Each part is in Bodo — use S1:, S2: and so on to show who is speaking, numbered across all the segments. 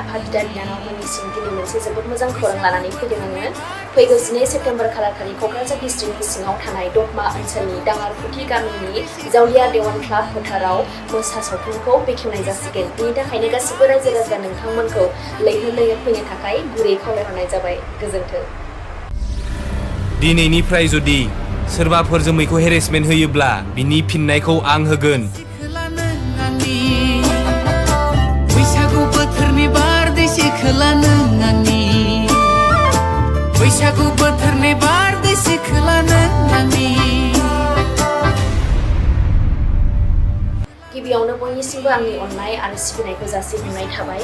S1: आफादिदा बिनानावमोननिसिम दिनै मोनसे जोबोद मोजां खौरां लानानै फैदों आङो। फैगौ 12 सेप्तेम्बर खालारखालि क'क्राझार डिस्ट्रिक्टनि सिङाव थानाय दतमा ओनसोलनि दाङारफुथि गामिनि जावलिया देवान क्लाब फोथाराव मोसा सावथुनखौ बेखेवनाय जासिगोन। बेनि थाखायनो गासिबो रायजो राजा नोंथांमोनखौ लैहोर लैहोर फैनो थाखाय गुरै खावलायहरनाय जाबाय। गोजोन्थों।
S2: दिनैनिफ्राय जुदि सोरबाफोर जोमैखौ हेरेसमेन्ट होयोब्ला बिनि फिननायखौ आं होगोन।
S3: बैसागु बोथोरनि बारदै सिखोला नों आंनि बैसागु बोथोरनि बारदै सिखोला नों आंनि।
S1: गिबियावनो बयनिसिमबो आंनि अननाय आरो सिबिनायखौ जासिहरनाय थाबाय।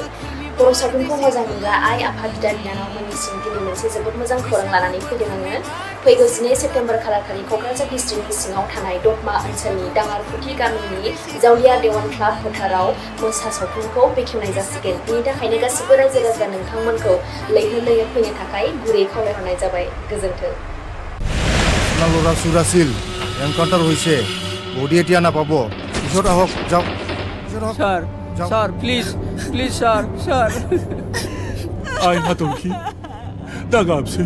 S1: बर' सावथुनखौ मोजां मोनग्रा आइ आफादिदा बिनानावमोननिसिम दिनै मोनसे जोबोद मोजां खौरां लानानै फैदों आङो। फैगौ 12 सेप्तेम्बर खालारखालि क'क्राझार डिस्ट्रिक्टनि सिङाव थानाय दतमा ओनसोलनि दाङारफुथि गामिनि जावलिया देवान क्लाब फोथाराव मोसा सावथुनखौ बेखेवनाय जासिगोन। बेनि थाखायनो गासिबो रायजो राजा नोंथांमोनखौ लैहोर लैहोर फैनो थाखाय गुरै खावलायहरनाय जाबाय। गोजोन्थों।
S4: আপোনালোক চুৰ আছিল, এনকাউণ্টাৰ হৈছে, বডি এতিয়া নাপাব। পিছত আহক, যাওক।
S5: Sir sir please please sir sir
S6: आइ हाथरखि दा गाबसै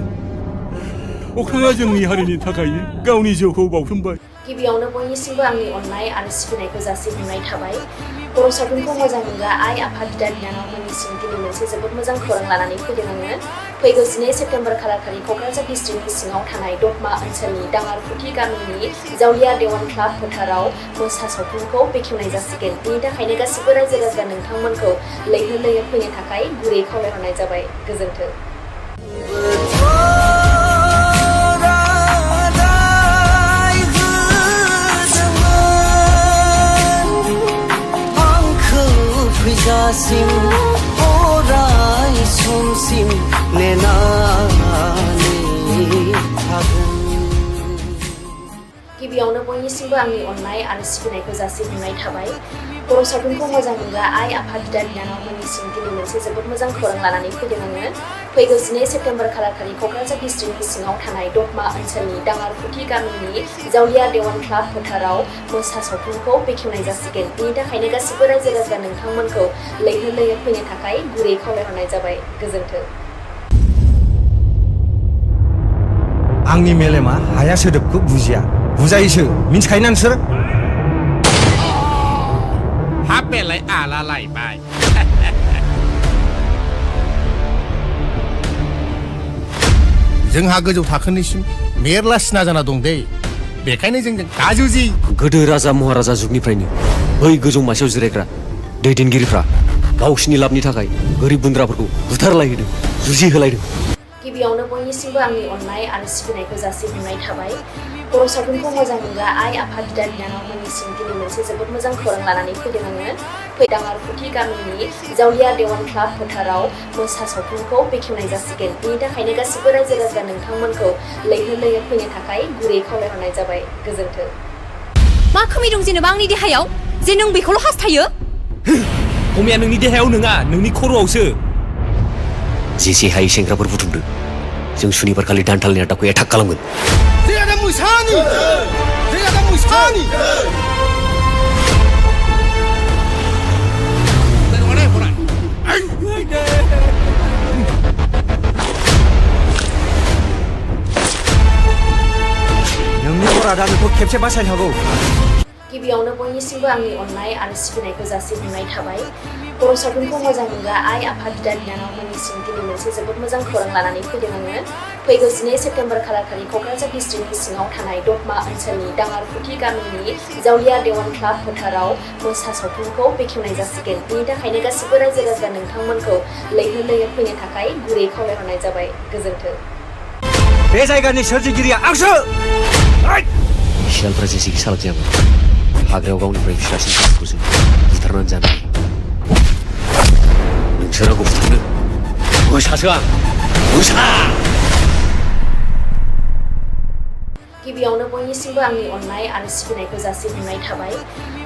S6: अख्राङा जोंनि हारिनि थाखाय गावनि जिउखौ बावसोमबाय।
S1: गिबियावनो बयनिसिमबो आंनि अननाय आरो सिबिनायखौ जासिहरनाय थाबाय। बर' सावथुनखौ मोजां मोनग्रा आइ आफादिदा बिनानावमोननिसिम दिनै मोनसे जोबोद मोजां खौरां लानानै फैदों आङो। फैगौ 12 सेप्तेम्बर खालारखालि क'क्राझार डिस्ट्रिक्टनि सिङाव थानाय दतमा ओनसोलनि दाङारफुथि गामिनि जावलिया देवान क्लाब फोथाराव मोसा सावथुनखौ बेखेवनाय जासिगोन। बेनि थाखायनो गासिबो रायजो राजा नोंथांमोनखौ लैहोर लैहोर फैनो थाखाय गुरै खावलायहरनाय जाबाय। गोजोन्थों।
S3: अराय समसिम नेनानै थागोन।
S1: गिबियावनो बयनिसिमबो आंनि अननाय आरो सिबिनायखौ जासिहरनाय थाबाय। बर' सावथुनखौ मोजां मोनग्रा आइ आफादिदा बिनानावमोननिसिम दिनै मोनसे जोबोद मोजां खौरां लानानै फैदों आङो। फैगौ 12 सेप्तेम्बर खालारखालि क'क्राझार डिस्ट्रिक्टनि सिङाव थानाय दतमा ओनसोलनि दाङारफुथि गामिनि जावलिया देवान क्लाब फोथाराव मोसा सावथुनखौ बेखेवनाय जासिगोन। बेनि थाखायनो गासिबो रायजो राजा नोंथांमोनखौ लैहोर लैहोर फैनो थाखाय गुरै खावलायहरनाय जाबाय। गोजोन्थों।
S4: आंनि मेलेमा हाया सोदोबखौ बुजिया, बुजायोसो। मिन्थिखायोना नोंसोर?
S2: हाबेलाय आला लायबाय।
S4: जोंहा गोजौ थाखोनिसिम मेरला सिना जाना दं दे। बेखायनो जोंजों दाजुजि।
S7: गोदो राजा महाराजा जुगनिफ्रायनो बै गोजौ मासियाव जिरायग्रा दैदेनगिरिफ्रा गावसिनि लाबनि थाखाय गोरिब गुन्द्राफोरखौ बुथारलायहोदों, जुजिहोलायदों।
S1: गिबियावनो बयनिसिमबो आंनि अननाय आरो सिबिनायखौ जासिहरनाय थाबाय। बर' सावथुनखौ मोजां मोनग्रा आइ आफादिदा बिनानावमोननिसिम दिनै मोनसे जोबोद मोजां खौरां लानानै फैदों आङो। दाङारफुथि गामिनि जावलिया देवान क्लाब फोथाराव मोसा सावथुनखौ बेखेवनाय जासिगोन। बेनि थाखायनो गासिबो रायजो राजा नोंथांमोनखौ लैहोर लैहोर फैनो थाखाय गुरै खावलायहरनाय जाबाय। गोजोन्थों।
S8: मा खोमि दं जेनेबा आंनि देहायाव जे नों बेखौल' हास्थायो?
S2: खमिया नोंनि देहायाव नङा, नोंनि खर'आवसो।
S7: जेसे हायै सेंग्राफोर बुथुमदों, जों सुनिबार खालि दानथालनि आड्डाखौ एटाक खालामगोन।
S4: नोंनि बरादा नोंखौ खेबसे बासायनो हागौ।
S1: गिबियावनो बयनिसिमबो आंनि अननाय आरो सिबिनायखौ जासिहरनाय थाबाय। बर' सावथुनखौ मोजां मोनग्रा आइ आफादिदा बिनानावमोननिसिम दिनै मोनसे जोबोद मोजां खौरां लानानै फैदों आङो। फैगौ 12 सेप्तेम्बर खालारखालि क'क्राझार डिस्ट्रिक्टनि सिङाव थानाय दतमा ओनसोलनि दाङारफुथि गामिनि जावलिया देवान क्लाब फोथाराव मोसा सावथुनखौ बेखेवनाय जासिगोन। बेनि थाखायनो गासिबो रायजो राजा नोंथांमोनखौ लैहोर लैहोर फैनो थाखाय गुरै खावलायहरनाय जाबाय। गोजोन्थों।
S4: बे जायगानि सोरजिगिरिया आंसो।
S7: सियालफ्रा जेसेखि सालाक जायामोन, हाग्रायाव गावनिफ्राय फिसासिन जुनारखौ जों बुथारनानै जानो हायो। नोंसोर आंखौ बुथारनो? मोसासो आं, मोसा।
S1: गिबियावनो बयनिसिमबो आंनि अननाय आरो सिबिनायखौ जासिहरनाय थाबाय।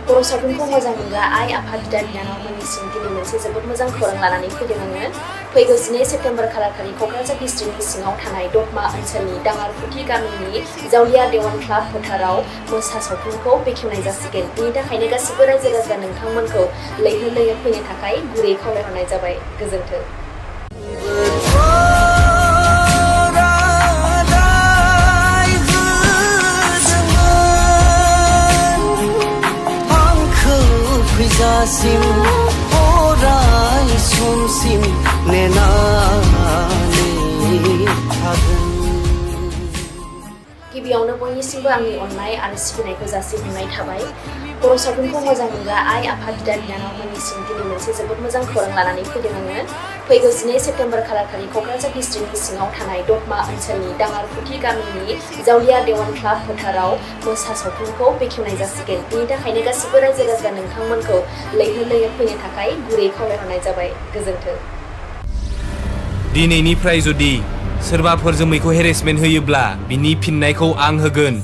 S1: बर' सावथुनखौ मोजां मोनग्रा आइ आफाद बिदा बिनानावमोननिसिम दिनै मोनसे जोबोद मोजां खौरां लानानै फैदों आङो। फैगौ 12 सेप्तेम्बर खालारखालि क'क्राझार डिस्ट्रिक्टनि सिङाव थानाय दतमा ओनसोलनि दाङारफुथि गामिनि जावलिया देवान क्लाब फोथाराव मोसा सावथुनखौ बेखेवनाय जासिगोन। बेनि थाखायनो गासिबो रायजो राजा नोंथांमोनखौ लैहोर लैहोर फैनो थाखाय गुरै खावलायहरनाय जाबाय। गोजोन्थों।
S3: फैजासिम अराय समसिम नेनानै थागोन।
S1: गिबियावनो बयनिसिमबो आंनि अननाय आरो सिबिनायखौ जासिहरनाय थाबाय। बर' सावथुनखौ मोजां मोनग्रा आइ आफाद बिदा बिनानावमोननिसिम दिनै मोनसे जोबोद मोजां खौरां लानानै फैदों आङो। फैगौ 12 सेप्तेम्बर खालारखालि क'क्राझार डिस्ट्रिक्टनि सिङाव थानाय दतमा ओनसोलनि दाङारफुथि गामिनि जावलिया देवान क्लाब फोथाराव मोसा सावथुनखौ बेखेवनाय जासिगोन। बेनि थाखायनो गासिबो रायजो राजा नोंथांमोनखौ लैहोर लैहोर फैनो थाखाय गुरै खावलायहरनाय जाबाय। गोजोन्थों।
S2: दिनैनिफ्राय जुदि सोरबाफोर जोमैखौ हेरेसमेन्ट होयोब्ला बिनि फिननायखौ आं होगोन।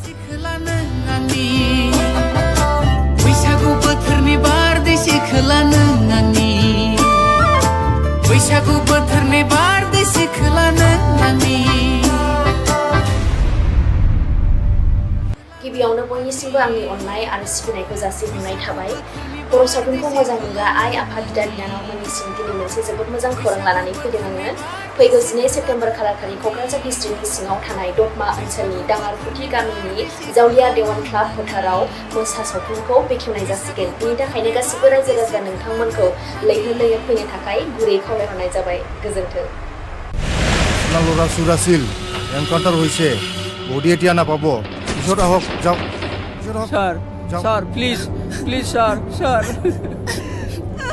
S3: बैसागु बोथोरनि बारदै सिख्ला नों आंनि बैसागु बोथोरनि बारदै सिख्ला नों आंनि।
S1: गिबियावनो बयनिसिमबो आंनि अननाय आरो सिबिनायखौ जासिहरनाय थाबाय। बर' सावथुनखौ मोजां मोनग्रा आइ आफाद बिदा बिनानावमोननिसिम दिनै मोनसे जोबोद मोजां खौरां लानानै फैदों आङो। फैगौ 12 सेप्तेम्बर खालारखालि क'क्राझार डिस्ट्रिक्टनि सिङाव थानाय दतमा ओनसोलनि दाङारफुथि गामिनि जावलिया देवान क्लाब फोथाराव मोसा सावथुनखौ बेखेवनाय जासिगोन। बेनि थाखायनो गासिबो रायजो राजा नोंथांमोनखौ लैहोर लैहोर फैनो थाखाय गुरै खावलायहरनाय जाबाय। गोजोन्थों।
S4: লৰা চুৰাছিল এনকাউণ্টাৰ হৈছে বডি এতিয়া নাপাব পিছত আহক যাওক
S5: sir sir please please sir sir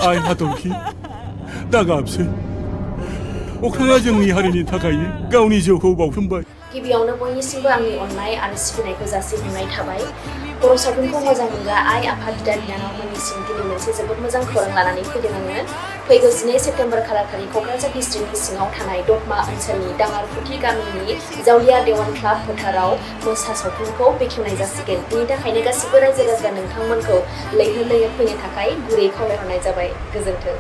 S6: आइ हाथरखि दा गाबसै अख्राङा जोंनि हारिनि थाखायनो गावनि जिउखौ बाउसोमबाय।
S1: गिबियावनो बयनिसिमबो आंनि अननाय आरो सिबिनायखौ जासिहरनाय थाबाय। बर' सावथुनखौ मोजां मोनग्रा आइ आफाद बिदा बिनानावमोननिसिम दिनै मोनसे जोबोद मोजां खौरां लानानै फैदों आङो। फैगौ 12 सेप्तेम्बर खालारखालि क'क्राझार डिस्ट्रिक्टनि सिङाव थानाय दतमा ओनसोलनि दाङारफुथि गामिनि जावलिया देवान क्लाब फोथाराव मोसा सावथुनखौ बेखेवनाय जासिगोन। बेनि थाखायनो गासिबो रायजो राजा नोंथांमोनखौ लैहोर लैहोर फैनो थाखाय गुरै खावलायहरनाय जाबाय। गोजोन्थों।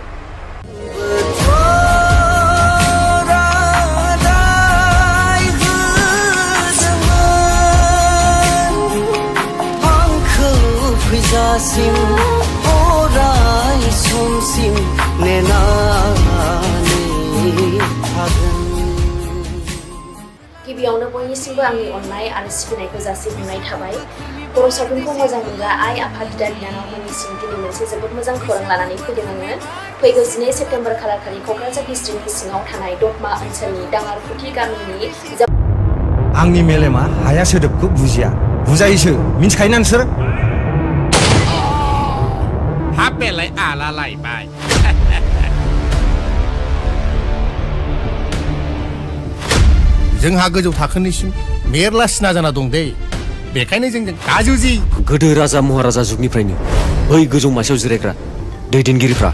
S3: फैजासिम अराय समसिम नेनानै थागोन।
S1: गिबियावनो बयनिसिमबो आंनि अननाय आरो सिबिनायखौ जासिहरनाय थाबाय। बर' सावथुनखौ मोजां मोनग्रा आइ आफाद बिदा बिनानावमोननिसिम दिनै मोनसे जोबोद मोजां खौरां लानानै फैदों आङो। फैगौ 12 सेप्तेम्बर खालारखालि क'क्राझार डिस्ट्रिक्टनि सिङाव थानाय दतमा ओनसोलनि दाङारफुथि गामिनि
S9: आंनि मेलेमा हाया सोदोबखौ बुजिया बुजायोसो मिन्थिखायोना नोंसोर?
S4: हाबेलाय आला लायबाय जोंहा गोजौ थाखोनिसिम मेरला सिना जाना दं दे बेखायनो जोंजों गाजुजि।
S7: गोदो राजा महाराजा जुगनिफ्रायनो बै गोजौ मासियाव जिरायग्रा दैदेनगिरिफ्रा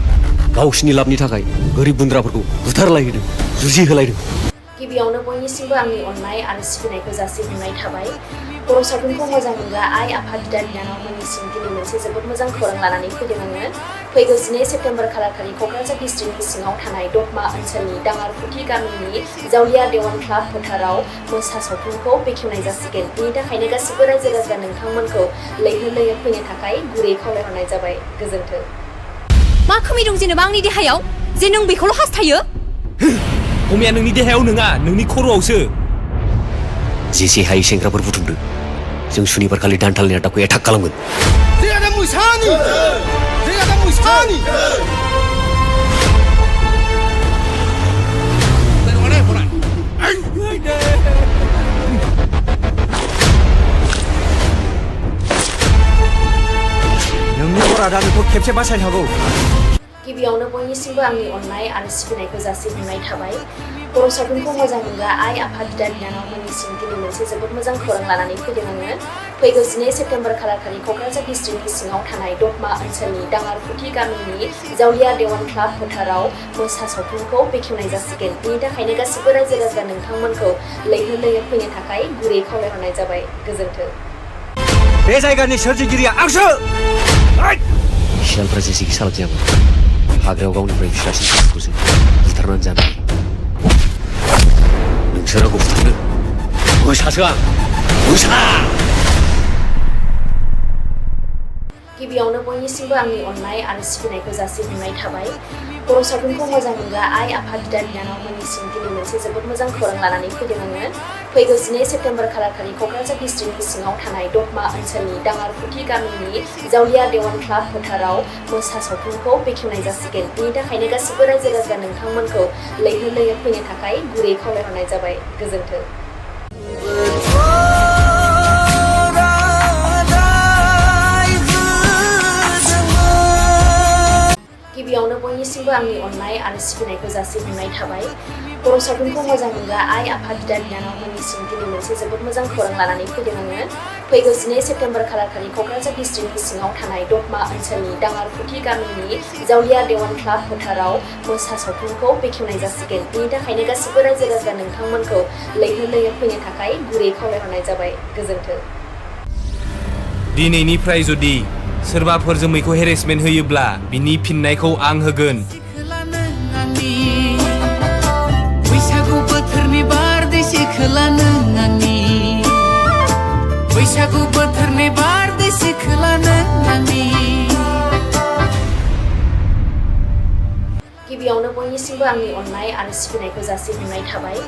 S7: गावसिनि लाबनि थाखाय गोरिब गुन्द्राफोरखौ बुथारलायहोदों जुजिहोलायदों।
S1: गिबियावनो बयनिसिमबो आंनि अननाय आरो सिबिनायखौ जासिहरनाय थाबाय। बर' सावथुनखौ मोजां मोनग्रा आइ आफाद बिदा बिनानावमोननिसिम दिनै मोनसे जोबोद मोजां खौरां लानानै फैदों आङो। फैगौ 12 सेप्तेम्बर खालारखालि क'क्राझार डिस्ट्रिक्टनि सिङाव थानाय दतमा ओनसोलनि दाङारफुथि गामिनि जावलिया देवान क्लाब फोथाराव मोसा सावथुनखौ बेखेवनाय जासिगोन। बेनि थाखायनो गासिबो रायजो राजा नोंथांमोनखौ लैहोर लैहोर फैनो थाखाय गुरै खावलायहरनाय जाबाय। गोजोन्थों।
S8: मा खोमि दं जेनेबा आंनि देहायाव जे नों बेखौल' हास्थायो?
S2: खमिया नोंनि देहायाव नङा नोंनि खर'आवसो।
S7: जेसे हायै सेंग्राफोर बुथुमदो जों सुनिबार खालि दान्थालनि आड्डाखौ एटाक खालामगोन।
S9: नोंनि बरादा नोंखौ खेबसे बासायनो हागौ।
S1: गिबियावनो बयनिसिमबो आंनि अननाय आरो सिबिनायखौ जासिहरनाय थाबाय। बर' सावथुनखौ मोजां मोनग्रा आइ आफाद बिदा बिनानावमोननिसिम दिनै मोनसे जोबोद मोजां खौरां लानानै फैदों आङो। फैगौ 12 सेप्तेम्बर खालारखालि क'क्राझार डिस्ट्रिक्टनि सिङाव थानाय दतमा ओनसोलनि दाङारफुथि गामिनि जावलिया देवान क्लाब फोथाराव मोसा सावथुनखौ बेखेवनाय जासिगोन। बेनि थाखायनो गासिबो रायजो राजा नोंथांमोनखौ लैहोर लैहोर फैनो थाखाय गुरै खावलायहरनाय जाबाय। गोजोन्थों।
S9: बे जायगानि सोरजिगिरिया आंसो।
S7: सियालफ्रा जेसेखि सालाक जायामोन हाग्रायाव गावनिफ्राय फिसासिन गथ'खौ जों बुथारनानै जानो हायो नोंसोर आंखौ बुथारनो मोसासो आं मोसा
S1: गिबियावनो बयनिसिमबो आंनि अननाय आरो सिबिनायखौ जासिहरनाय थाबाय बर' सावथुनखौ मोजां मोनग्रा आइ आफा बिदा बिनानावमोननिसिम दिनै मोनसे जोबोद मोजां खौरां लानानै फैदों आङो फैगौ 12 सेप्तेम्बर खालारखालि क'क्राझार डिस्ट्रिक्टनि सिङाव थानाय दतमा ओनसोलनि दाङारफुथि गामिनि जावलिया देवान क्लाब फोथाराव मोसा सावथुनखौ बेखेवनाय जासिगोन बिनि थाखायनो गासिबो रायजो राजा नोंथांमोनखौ लैहोर लैहोर फैनो थाखाय गुरै खावलायहरनाय जाबाय गोजोन्थों गिबियावनो बयनिसिमबो आंनि अननाय आरो सिबिनायखौ जासिहरनाय थाबाय बर' सावथुनखौ मोजां मोनग्रा आइ आफा बिदा बिनानावमोननिसिम दिनै मोनसे जोबोद मोजां खौरां लानानै फैदों आङो फैगौ 12 सेप्तेम्बर खालारखालि क'क्राझार डिस्ट्रिक्टनि सिङाव थानाय दतमा ओनसोलनि दाङारफुथि गामिनि जावलिया देवान क्लाब फोथाराव मोसा सावथुनखौ बेखेवनाय जासिगोन बिनि थाखायनो गासिबो रायजो राजा नोंथांमोनखौ लैहोर लैहोर फैनो थाखाय गुरै खावलायहरनाय जाबाय गोजोन्थों
S2: दिनैनिफ्राय जुदि सोरबाफोर जोमैखौ हेरेसमेन्ट होयोब्ला बिनि फिननायखौ आं होगोन
S3: बैसागु बोथोरनि बारदै सिखोला नों आंनि बैसागु बोथोरनि बारदै सिखोला नों आंनि
S1: गिबियावनो बयनिसिमबो आंनि अननाय आरो सिबिनायखौ जासिहरनाय थाबाय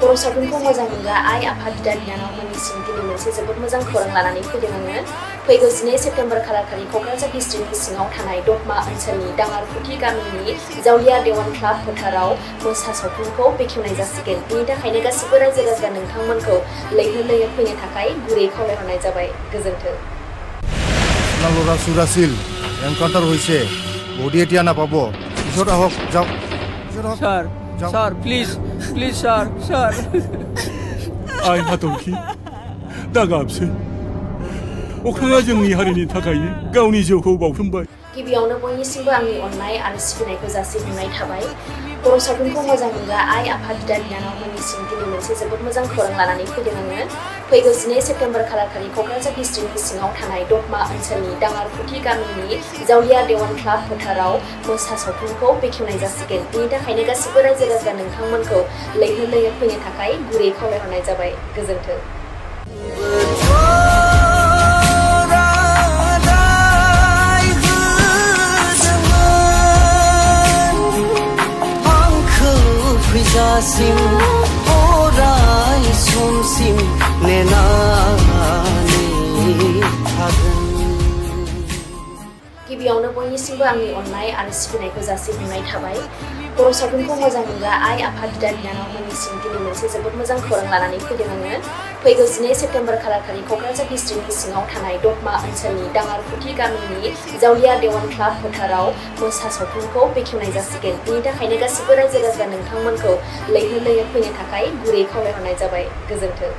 S1: बर' सावथुनखौ मोजां मोनग्रा आइ आफा बिदा बिनानावमोननिसिम दिनै मोनसे जोबोद मोजां खौरां लानानै फैदों आङो फैगौ 12 सेप्तेम्बर खालारखालि क'क्राझार डिस्ट्रिक्टनि सिङाव थानाय दतमा ओनसोलनि दाङारफुथि गामिनि जावलिया देवान क्लाब फोथाराव मोसा सावथुनखौ बेखेवनाय जासिगोन बिनि थाखायनो गासिबो रायजो राजा नोंथांमोनखौ लैहोर लैहोर फैनो थाखाय गुरै खावलायहरनाय जाबाय गोजोन्थों
S4: লৰা চুৰ আছিল এনকাউণ্টাৰ হৈছে বডি এতিয়া নাপাব পিছত আহক যাওক
S5: sir sir please please sir sir
S6: आइ हाथरखि दा गाबसै अख्राङा जोंनि हारिनि थाखाय गावनि जिउखौ बाउसोमबाय
S1: गिबियावनो बयनिसिमबो आंनि अननाय आरो सिबिनायखौ जासिहरनाय थाबाय बर' सावथुनखौ मोजां मोनग्रा आइ आफा बिदा बिनानावमोननिसिम दिनै मोनसे जोबोद मोजां खौरां लानानै फैदों आङो फैगौ 12 सेप्तेम्बर खालारखालि क'क्राझार डिस्ट्रिक्टनि सिङाव थानाय दतमा ओनसोलनि दाङारफुथि गामिनि जावलिया देवान क्लाब फोथाराव मोसा सावथुनखौ बेखेवनाय जासिगोन बिनि थाखायनो गासिबो रायजो राजा नोंथांमोनखौ लैहोर लैहोर फैनो थाखाय गुरै खावलायहरनाय जाबाय गोजोन्थों
S3: फैजासिम अराय समसिम नेनानै थागोन
S1: गिबियावनो बयनिसिमबो आंनि अननाय आरो सिबिनायखौ जासिहरनाय थाबाय बर' सावथुनखौ मोजां मोनग्रा आइ आफा बिदा बिनानावमोननिसिम दिनै मोनसे जोबोद मोजां खौरां लानानै फैदों आङो फैगौ 12 सेप्तेम्बर खालारखालि क'क्राझार डिस्ट्रिक्टनि सिङाव थानाय दतमा ओनसोलनि दाङारफुथि गामिनि जावलिया देवान क्लाब फोथाराव मोसा सावथुनखौ बेखेवनाय जासिगोन बिनि थाखायनो गासिबो रायजो राजा नोंथांमोनखौ लैहोर लैहोर फैनो थाखाय गुरै खावलायहरनाय जाबाय गोजोन्थों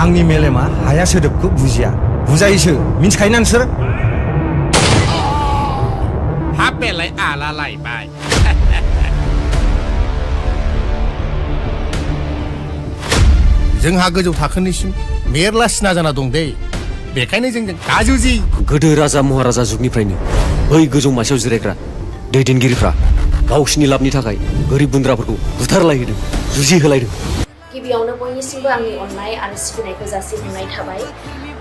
S9: आंनि मेलेमा हाया सोदोबखौ बुजिया बुजायोसो मिन्थिखायोना नोंसोर
S2: हाबेलाय आला लायबाय
S4: जोंहा गोजौ थाखोनिसिम मेरला सिना जाना दं दे बेखायनो जोंजों गाजुजि
S7: गोदो राजा महाराजा जुगनिफ्रायनो बै गोजौ मासियाव जिरायग्रा दैदेनगिरिफ्रा गावसिनि लाबनि थाखाय गोरिब गुन्द्राफोरखौ बुथारलायहोदों जुजिहोलायदों
S1: गिबियावनो बयनिसिमबो आंनि अननाय आरो सिबिनायखौ जासिहरनाय थाबाय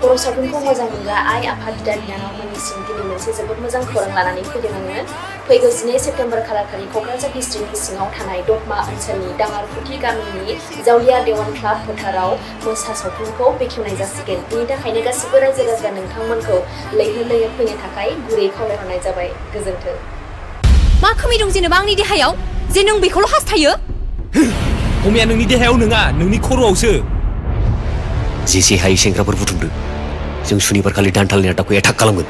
S1: बर' सावथुनखौ मोजां मोनग्रा आइ आफा बिदा बिनानावमोननिसिम दिनै मोनसे जोबोद मोजां खौरां लानानै फैदों आङो फैगौ 12 सेप्तेम्बर खालारखालि क'क्राझार डिस्ट्रिक्टनि सिङाव थानाय दतमा ओनसोलनि दाङारफुथि गामिनि जावलिया देवान क्लाब फोथाराव मोसा सावथुनखौ बेखेवनाय जासिगोन बिनि थाखायनो गासिबो रायजो राजा नोंथांमोनखौ लैहोर लैहोर फैनो थाखाय गुरै खावलायहरनाय जाबाय गोजोन्थों
S8: मा खोमि दं जेनेबा आंनि देहायाव जे नों बेखौल' हास्थायो
S2: खमिया नोंनि देहायाव नङा नोंनि खर'आवसो
S7: जेसे हायै सेंग्राफोर बुथुमदों जों सुनिबार खालि दान्थालनि आड्डाखौ एटाक खालामगोन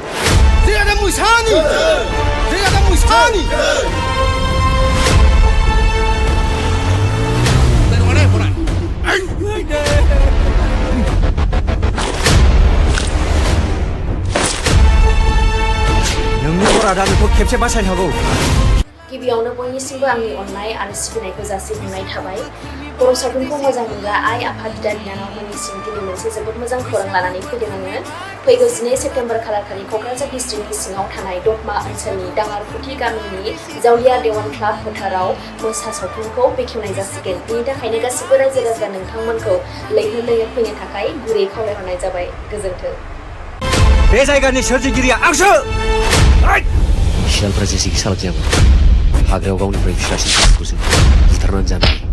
S9: नोंनि बरादा नोंखौ खेबसे बासायनो हागौ
S1: गिबियावनो बयनिसिमबो आंनि अननाय आरो सिबिनायखौ जासिहरनाय थाबाय। बर' सावथुनखौ मोजां मोनग्रा आइ आफा बिदा बिनानावमोननिसिम दिनै मोनसे जोबोद मोजां खौरां लानानै फैदों आङो। फैगौ 12 सेप्तेम्बर खालारखालि क'क्राझार डिस्ट्रिक्टनि सिङाव थानाय दतमा ओनसोलनि दाङारफुथि गामिनि जावलिया देवान क्लाब फोथाराव मोसा सावथुनखौ बेखेवनाय जासिगोन। बेनि थाखायनो गासिबो रायजो राजा नोंथांमोनखौ लैहोर लैहोर फैनो थाखाय गुरै खावलायहरनाय जाबाय। गोजोन्थों।
S9: बे जायगानि सोरजिगिरिया आंसो।
S7: सियालफ्रा जेसेखि सालाक जायामोन हाग्रायाव गावनिफ्राय फिसासिन गथ'खौ जों बुथारनानै जानो हायो।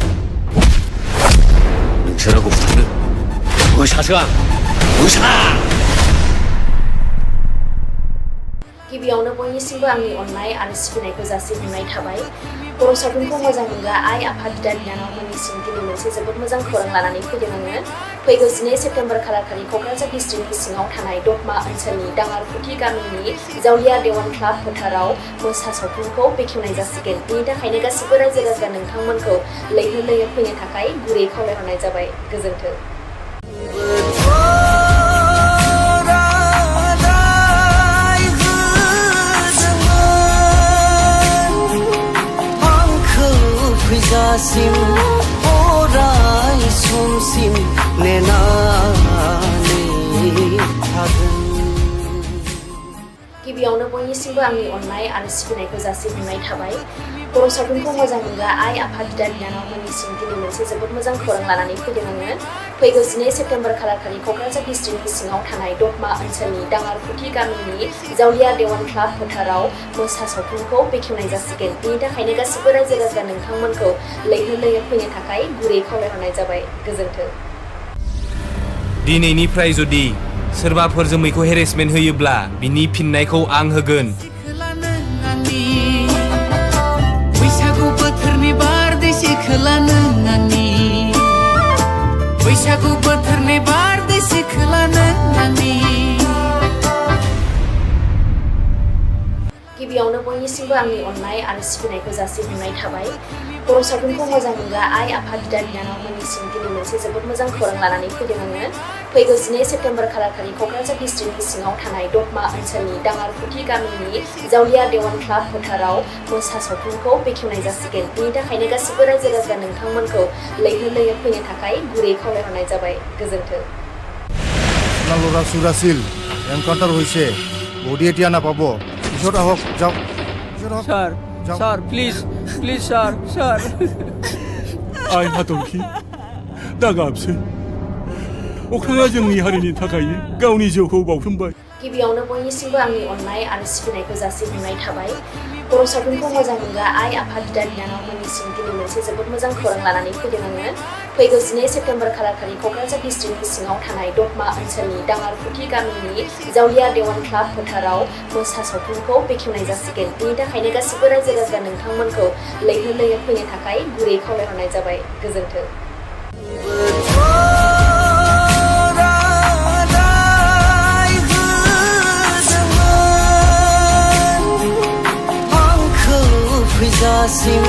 S7: नोंसोर आंखौ बुथारनो मोसासो आं मोसा।
S1: गिबियावनो बयनिसिमबो आंनि अननाय आरो सिबिनायखौ जासिहरनाय थाबाय। बर' सावथुनखौ मोजां मोनग्रा आइ आफा बिदा बिनानावमोननिसिम दिनै मोनसे जोबोद मोजां खौरां लानानै फैदों आङो। फैगौ 12 सेप्तेम्बर खालारखालि क'क्राझार डिस्ट्रिक्टनि सिङाव थानाय दतमा ओनसोलनि दाङारफुथि गामिनि जावलिया देवान क्लाब फोथाराव मोसा सावथुनखौ बेखेवनाय जासिगोन। बेनि थाखायनो गासिबो रायजो राजा नोंथांमोनखौ लैहोर लैहोर फैनो थाखाय गुरै खावलायहरनाय जाबाय। गोजोन्थों।
S3: फैजासिम अराय समसिम नेनानै थागोन।
S1: गिबियावनो बयनिसिमबो आंनि अननाय आरो सिबिनायखौ जासिहरनाय थाबाय। बर' सावथुनखौ मोजां मोनग्रा आइ आफा बिदा बिनानावमोननिसिम दिनै मोनसे जोबोद मोजां खौरां लानानै फैदों आङो। फैगौ 12 सेप्तेम्बर खालारखालि क'क्राझार डिस्ट्रिक्टनि सिङाव थानाय दतमा ओनसोलनि दाङारफुथि गामिनि जावलिया देवान क्लाब फोथाराव मोसा सावथुनखौ बेखेवनाय जासिगोन। बेनि थाखायनो गासिबो रायजो राजा नोंथांमोनखौ लैहोर लैहोर फैनो थाखाय गुरै खावलायहरनाय जाबाय। गोजोन्थों।
S2: दिनैनिफ्राय जुदि सोरबाफोर जोमैखौ हेरेसमेन्ट होयोब्ला बिनि फिननायखौ आं होगोन।
S3: बैसागु बोथोरनि बारदै सिख्ला नों आंनि बैसागु बोथोरनि बारदै सिख्ला नों आंनि।
S1: गिबियावनो बयनिसिमबो आंनि अननाय आरो सिबिनायखौ जासिहरनाय थाबाय। बर' सावथुनखौ मोजां मोनग्रा आइ आफा बिदा बिनानावमोननिसिम दिनै मोनसे जोबोद मोजां खौरां लानानै फैदों आङो। फैगौ 12 सेप्तेम्बर खालारखालि क'क्राझार डिस्ट्रिक्टनि सिङाव थानाय दतमा ओनसोलनि दाङारफुथि गामिनि जावलिया देवान क्लाब फोथाराव मोसा सावथुनखौ बेखेवनाय जासिगोन। बेनि थाखायनो गासिबो रायजो राजा नोंथांमोनखौ लैहोर लैहोर फैनो थाखाय गुरै खावलायहरनाय जाबाय। गोजोन्थों।
S4: আপোনালোক চুৰ আছিল এনকাউণ্টাৰ হৈছে বডি এতিয়া নাপাব পিছত আহক যাওক
S5: sir sir please please sir sir.
S6: आइ हाथरखि दा गाबसै अख्राङा जोंनि हारिनि थाखाय गावनि जिउखौ बाउसोमबाय।
S1: गिबियावनो बयनिसिमबो आंनि अननाय आरो सिबिनायखौ जासिहरनाय थाबाय। बर' सावथुनखौ मोजां मोनग्रा आइ आफा बिदा बिनानावमोननिसिम दिनै मोनसे जोबोद मोजां खौरां लानानै फैदों आङो। फैगौ 12 सेप्तेम्बर खालारखालि क'क्राझार डिस्ट्रिक्टनि सिङाव थानाय दतमा ओनसोलनि दाङारफुथि गामिनि जावलिया देवान क्लाब फोथाराव मोसा सावथुनखौ बेखेवनाय जासिगोन। बेनि थाखायनो गासिबो रायजो राजा नोंथांमोनखौ लैहोर लैहोर फैनो थाखाय गुरै खावलायहरनाय जाबाय। गोजोन्थों।
S3: फैजासिम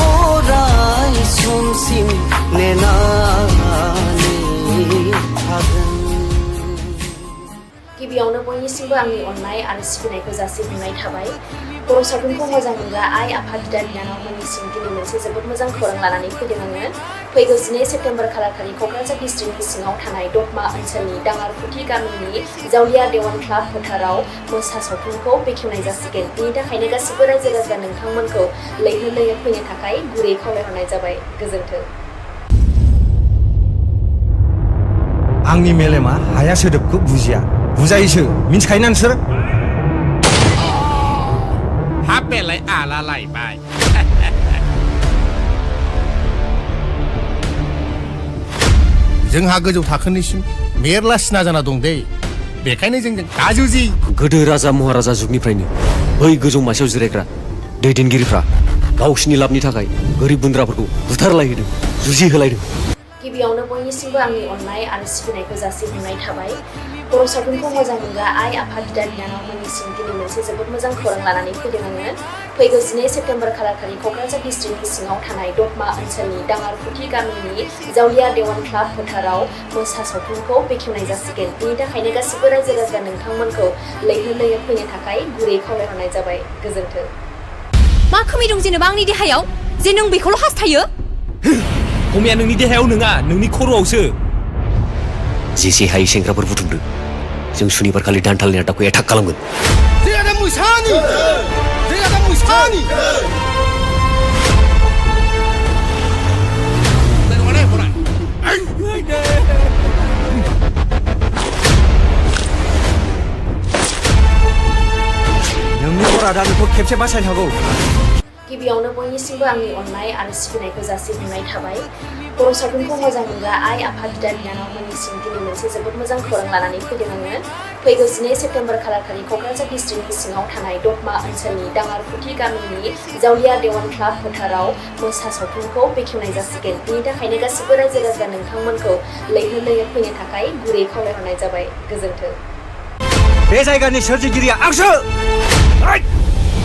S3: अराय समसिम नेनानै थागोन।
S1: गिबियावनो बयनिसिमबो आंनि अननाय आरो सिबिनायखौ जासिहरनाय थाबाय। बर' सावथुनखौ मोजां मोनग्रा आइ आफा बिदा बिनानावमोननिसिम दिनै मोनसे जोबोद मोजां खौरां लानानै फैदों आङो। फैगौ 12 सेप्तेम्बर खालारखालि क'क्राझार डिस्ट्रिक्टनि सिङाव थानाय दतमा ओनसोलनि दाङारफुथि गामिनि जावलिया देवान क्लाब फोथाराव मोसा सावथुनखौ बेखेवनाय जासिगोन। बेनि थाखायनो गासिबो रायजो राजा नोंथांमोनखौ लैहोर लैहोर फैनो थाखाय गुरै खावलायहरनाय जाबाय। गोजोन्थों।
S9: आंनि मेलेमा हाया सोदोबखौ बुजिया बुजायोसो मिन्थिखायोना नोंसोर।
S2: हाबेलाय आला लायबाय।
S4: जोंहा गोजौ थाखोनिसिम मेरला सिना जाना दं दे बेखायनो जोंजों गाजुजि।
S7: गोदो राजा महाराजा जुगनिफ्रायनो बै गोजौ मासियाव जिरायग्रा दैदेनगिरिफ्रा गावसिनि लाबनि थाखाय गोरिब गुन्द्राफोरखौ बुथारलायहोदों जुजिहोलायदों।
S1: गिबियावनो बयनिसिमबो आंनि अननाय आरो सिबिनायखौ जासिहरनाय थाबाय। बर' सावथुनखौ मोजां मोनग्रा आइ आफा बिदा बिनानावमोननिसिम दिनै मोनसे जोबोद मोजां खौरां लानानै फैदों आङो। फैगौ 12 सेप्तेम्बर खालारखालि क'क्राझार डिस्ट्रिक्टनि सिङाव थानाय दतमा ओनसोलनि दाङारफुथि गामिनि जावलिया देवान क्लाब फोथाराव मोसा सावथुनखौ बेखेवनाय जासिगोन। बेनि थाखायनो गासिबो रायजो राजा नोंथांमोनखौ लैहोर लैहोर फैनो थाखाय गुरै खावलायहरनाय जाबाय। गोजोन्थों।
S8: मा खोमै दं जेनेबा आंनि देहायाव जे नों बेखौल' हास्थायो
S2: खमिया नोंनि देहायाव नङा नोंनि खर'आवसो
S7: जेसे हायै सेंग्राफोर बुथुमदों जों सुनिबार खालि दानथालनि आदाखौ एटाक खालामगोन
S4: जोंहा मोसानि जोंहा मोसानि
S9: नोंनि अरादा नोंखौ खेबसे बासायनो हागौ
S1: गिबियावनो बयनिसिमबो आंनि अननाय आरो सिबिनायखौ जासिहरनाय थाबाय बर' सावथुनखौ मोजां मोनग्रा आइ आफा बिदा बिनानावमोननिसिम दिनै मोनसे जोबोद मोजां खौरां लानानै फैदों आङो फैगौ 12 सेप्तेम्बर खालारखालि क'क्राझार डिस्ट्रिक्टनि सिङाव थानाय दतमा ओनसोलनि दाङारफुथि गामिनि जावलिया देवान क्लाब फोथाराव मोसा सावथुनखौ बेखेवनाय जासिगोन बिनि थाखायनो गासिबो रायजो राजा नोंथांमोनखौ लैहोर लैहोर फैनो थाखाय गुरै खावलायहरनाय जाबाय गोजोन्थों
S9: बे जायगानि सोरजिगिरिया आंसो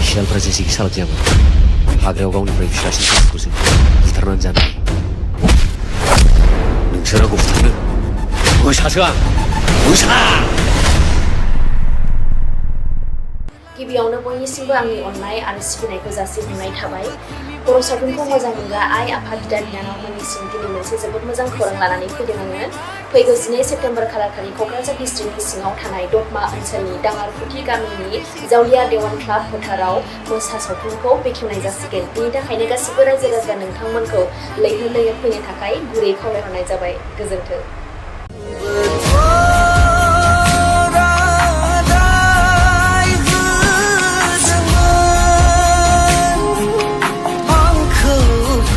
S7: सियालफ्रा जेसेखि सालाक जायामोन हाग्रायाव गावनिफ्राय फिसासिन सासेखौसो बुथारनानै जानो नोंसोर आंखौ बुथारनो मोसासो आं मोसा
S1: गिबियावनो बयनिसिमबो आंनि अननाय आरो सिबिनायखौ जासिहरनाय थाबाय बर' सावथुनखौ मोजां मोनग्रा आइ आफा बिदा बिनानावमोननिसिम दिनै मोनसे जोबोद मोजां खौरां लानानै फैदों आङो फैगौ 12 सेप्तेम्बर खालारखालि क'क्राझार डिस्ट्रिक्टनि सिङाव थानाय दतमा ओनसोलनि दाङारफुथि गामिनि जावलिया देवान क्लाब फोथाराव मोसा सावथुनखौ बेखेवनाय जासिगोन बिनि थाखायनो गासिबो रायजो राजा नोंथांमोनखौ लैहोर लैहोर फैनो थाखाय गुरै खावलायहरनाय जाबाय गोजोन्थों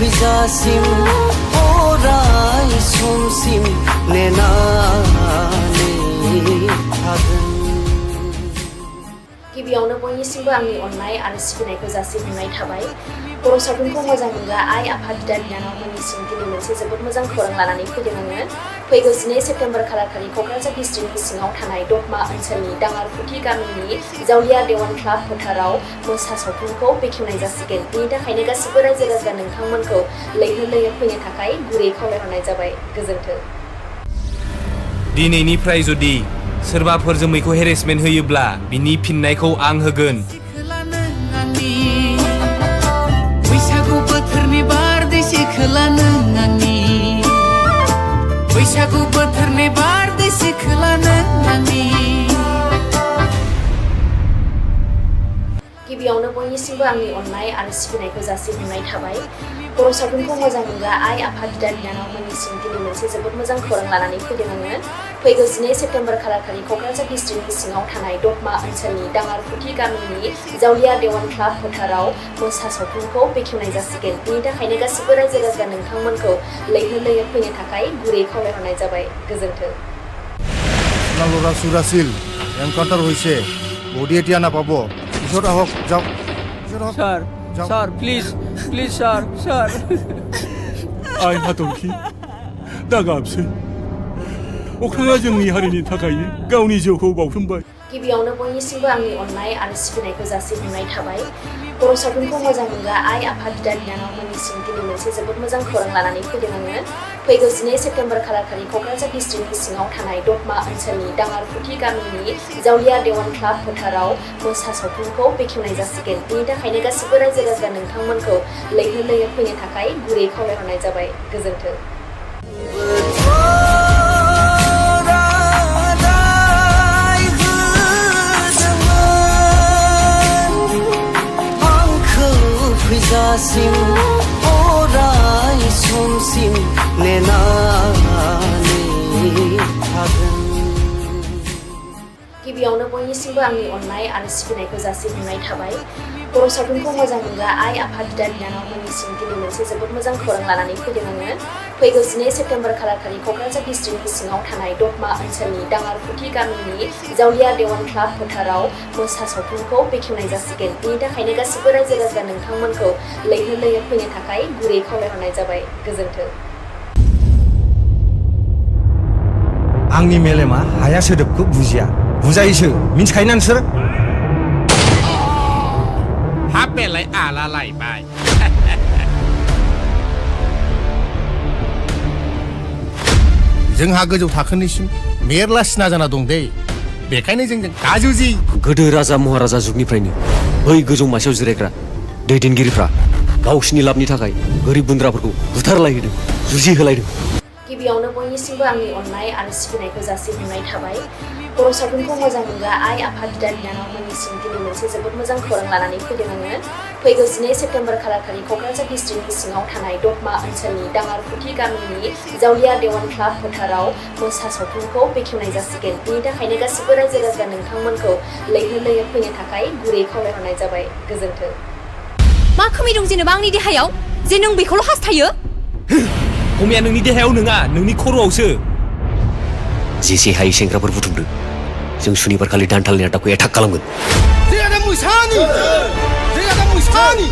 S3: फैजासिम अराय समसिम नेनानै थागोन
S1: गिबियावनो बयनिसिमबो आंनि अननाय आरो सिबिनायखौ जासिहरनाय थाबाय बर' सावथुनखौ मोजां मोनग्रा आइ आफा बिदा बिनानावमोननिसिम दिनै मोनसे जोबोद मोजां खौरां लानानै फैदों आङो फैगौ 12 सेप्तेम्बर खालारखालि क'क्राझार डिस्ट्रिक्टनि सिङाव थानाय दतमा ओनसोलनि दाङारफुथि गामिनि जावलिया देवान क्लाब फोथाराव मोसा सावथुनखौ बेखेवनाय जासिगोन बिनि थाखायनो गासिबो रायजो राजा नोंथांमोनखौ लैहोर लैहोर फैनो थाखाय गुरै खावलायहरनाय जाबाय गोजोन्थों
S2: दिनैनिफ्राय जुदि सोरबाफोर जोमैखौ हेरेसमेन्ट होयोब्ला बिनि फिननायखौ आं होगोन
S3: बैसागु बोथोरनि बारदै सिख्ला नों आंनि बैसागु बोथोरनि बारदै सिख्ला नों आंनि
S1: गिबियावनो बयनिसिमबो आंनि अननाय आरो सिबिनायखौ जासिहरनाय थाबाय बर' सावथुनखौ मोजां मोनग्रा आइ आफा बिदा बिनानावमोननिसिम दिनै मोनसे जोबोद मोजां खौरां लानानै फैदों आङो फैगौ 12 सेप्तेम्बर खालारखालि क'क्राझार डिस्ट्रिक्टनि सिङाव थानाय दतमा ओनसोलनि दाङारफुथि गामिनि जावलिया देवान क्लाब फोथाराव मोसा सावथुनखौ बेखेवनाय जासिगोन बिनि थाखायनो गासिबो रायजो राजा नोंथांमोनखौ लैहोर लैहोर फैनो थाखाय गुरै खावलायहरनाय जाबाय गोजोन्थों
S4: লৰা চুৰাছিল এনকাউণ্টাৰ হৈছে বডি এতিয়া নাপাব পিছত আহক যাওক
S5: sir sir please please sir sir
S6: आइ हाथरखि दा गाबसै अख्राङा जोंनि हारिनि थाखायनो गावनि जिउखौ बावसोमबाय
S1: गिबियावनो बयनिसिमबो आंनि अननाय आरो सिबिनायखौ जासिहरनाय थाबाय बर' सावथुनखौ मोजां मोनग्रा आइ आफा बिदा बिनानावमोननिसिम दिनै मोनसे जोबोद मोजां खौरां लानानै फैदों आङो फैगौ 12 सेप्तेम्बर खालारखालि क'क्राझार डिस्ट्रिक्टनि सिङाव थानाय दतमा ओनसोलनि दाङारफुथि गामिनि जावलिया देवान क्लाब फोथाराव मोसा सावथुनखौ बेखेवनाय जासिगोन बिनि थाखायनो गासिबो रायजो राजा नोंथांमोनखौ लैहोर लैहोर फैनो थाखाय गुरै खावलायहरनाय जाबाय गोजोन्थों फैजासिम अराय समसिम नेनानै थागोन गिबियावनो बयनिसिमबो आंनि अननाय आरो सिबिनायखौ जासिहरनाय थाबाय बर' सावथुनखौ मोजां मोनग्रा आइ आफा बिदा बिनानावमोननिसिम दिनै मोनसे जोबोद मोजां खौरां लानानै फैदों आङो फैगौ 12 सेप्तेम्बर खालारखालि क'क्राझार डिस्ट्रिक्टनि सिङाव थानाय दतमा ओनसोलनि दाङारफुथि गामिनि जावलिया देवान क्लाब फोथाराव मोसा सावथुनखौ बेखेवनाय जासिगोन बिनि थाखायनो गासिबो रायजो राजा नोंथांमोनखौ लैहोर लैहोर फैनो थाखाय गुरै खावलायहरनाय जाबाय गोजोन्थों
S9: आंनि मेलेमा हाया सोदोबखौ बुजिया बुजायोसो मिन्थिखायोना नोंसोर
S2: हाबेलाय आला लायबाय
S4: जोंहा गोजौ थाखोनिसिम मेरला सिना जाना दं दे बेखायनो जोंजों गाजुजि
S7: गोदो राजा महाराजा जुगनिफ्रायनो बै गोजौ मासियाव जिरायग्रा दैदेनगिरिफ्रा गावसिनि लाबनि थाखाय गोरिब गुन्द्राफोरखौ बुथारलायदों जुजिहोलायदों
S1: गिबियावनो बयनिसिमबो आंनि अननाय आरो सिबिनायखौ जासिहरनाय थाबाय बर' सावथुनखौ मोजां मोनग्रा आइ आफा बिदा बिनानावमोननिसिम दिनै मोनसे जोबोद मोजां खौरां लानानै फैदों आङो फैगौ 12 सेप्तेम्बर खालारखालि क'क्राझार डिस्ट्रिक्टनि सिङाव थानाय दतमा ओनसोलनि दाङारफुथि गामिनि जावलिया देवान क्लाब फोथाराव मोसा सावथुनखौ बेखेवनाय जासिगोन बिनि थाखायनो गासिबो रायजो राजा नोंथांमोनखौ लैहोर लैहोर फैनो थाखाय गुरै खावलायहरनाय जाबाय गोजोन्थों
S8: मा खोमै दं जेनेबा आंनि देहायाव जे नों बेखौल' हास्थायो
S2: खमिया नोंनि देहायाव नङा नोंनि खर'आवसो
S7: जेसे हायै सेंग्राफोर बुथुमदों जों सुनिबार खालि दान्थालनि आदाखौ एटाक खालामगोन
S4: जोंहा मोसानि जोंहा मोसानि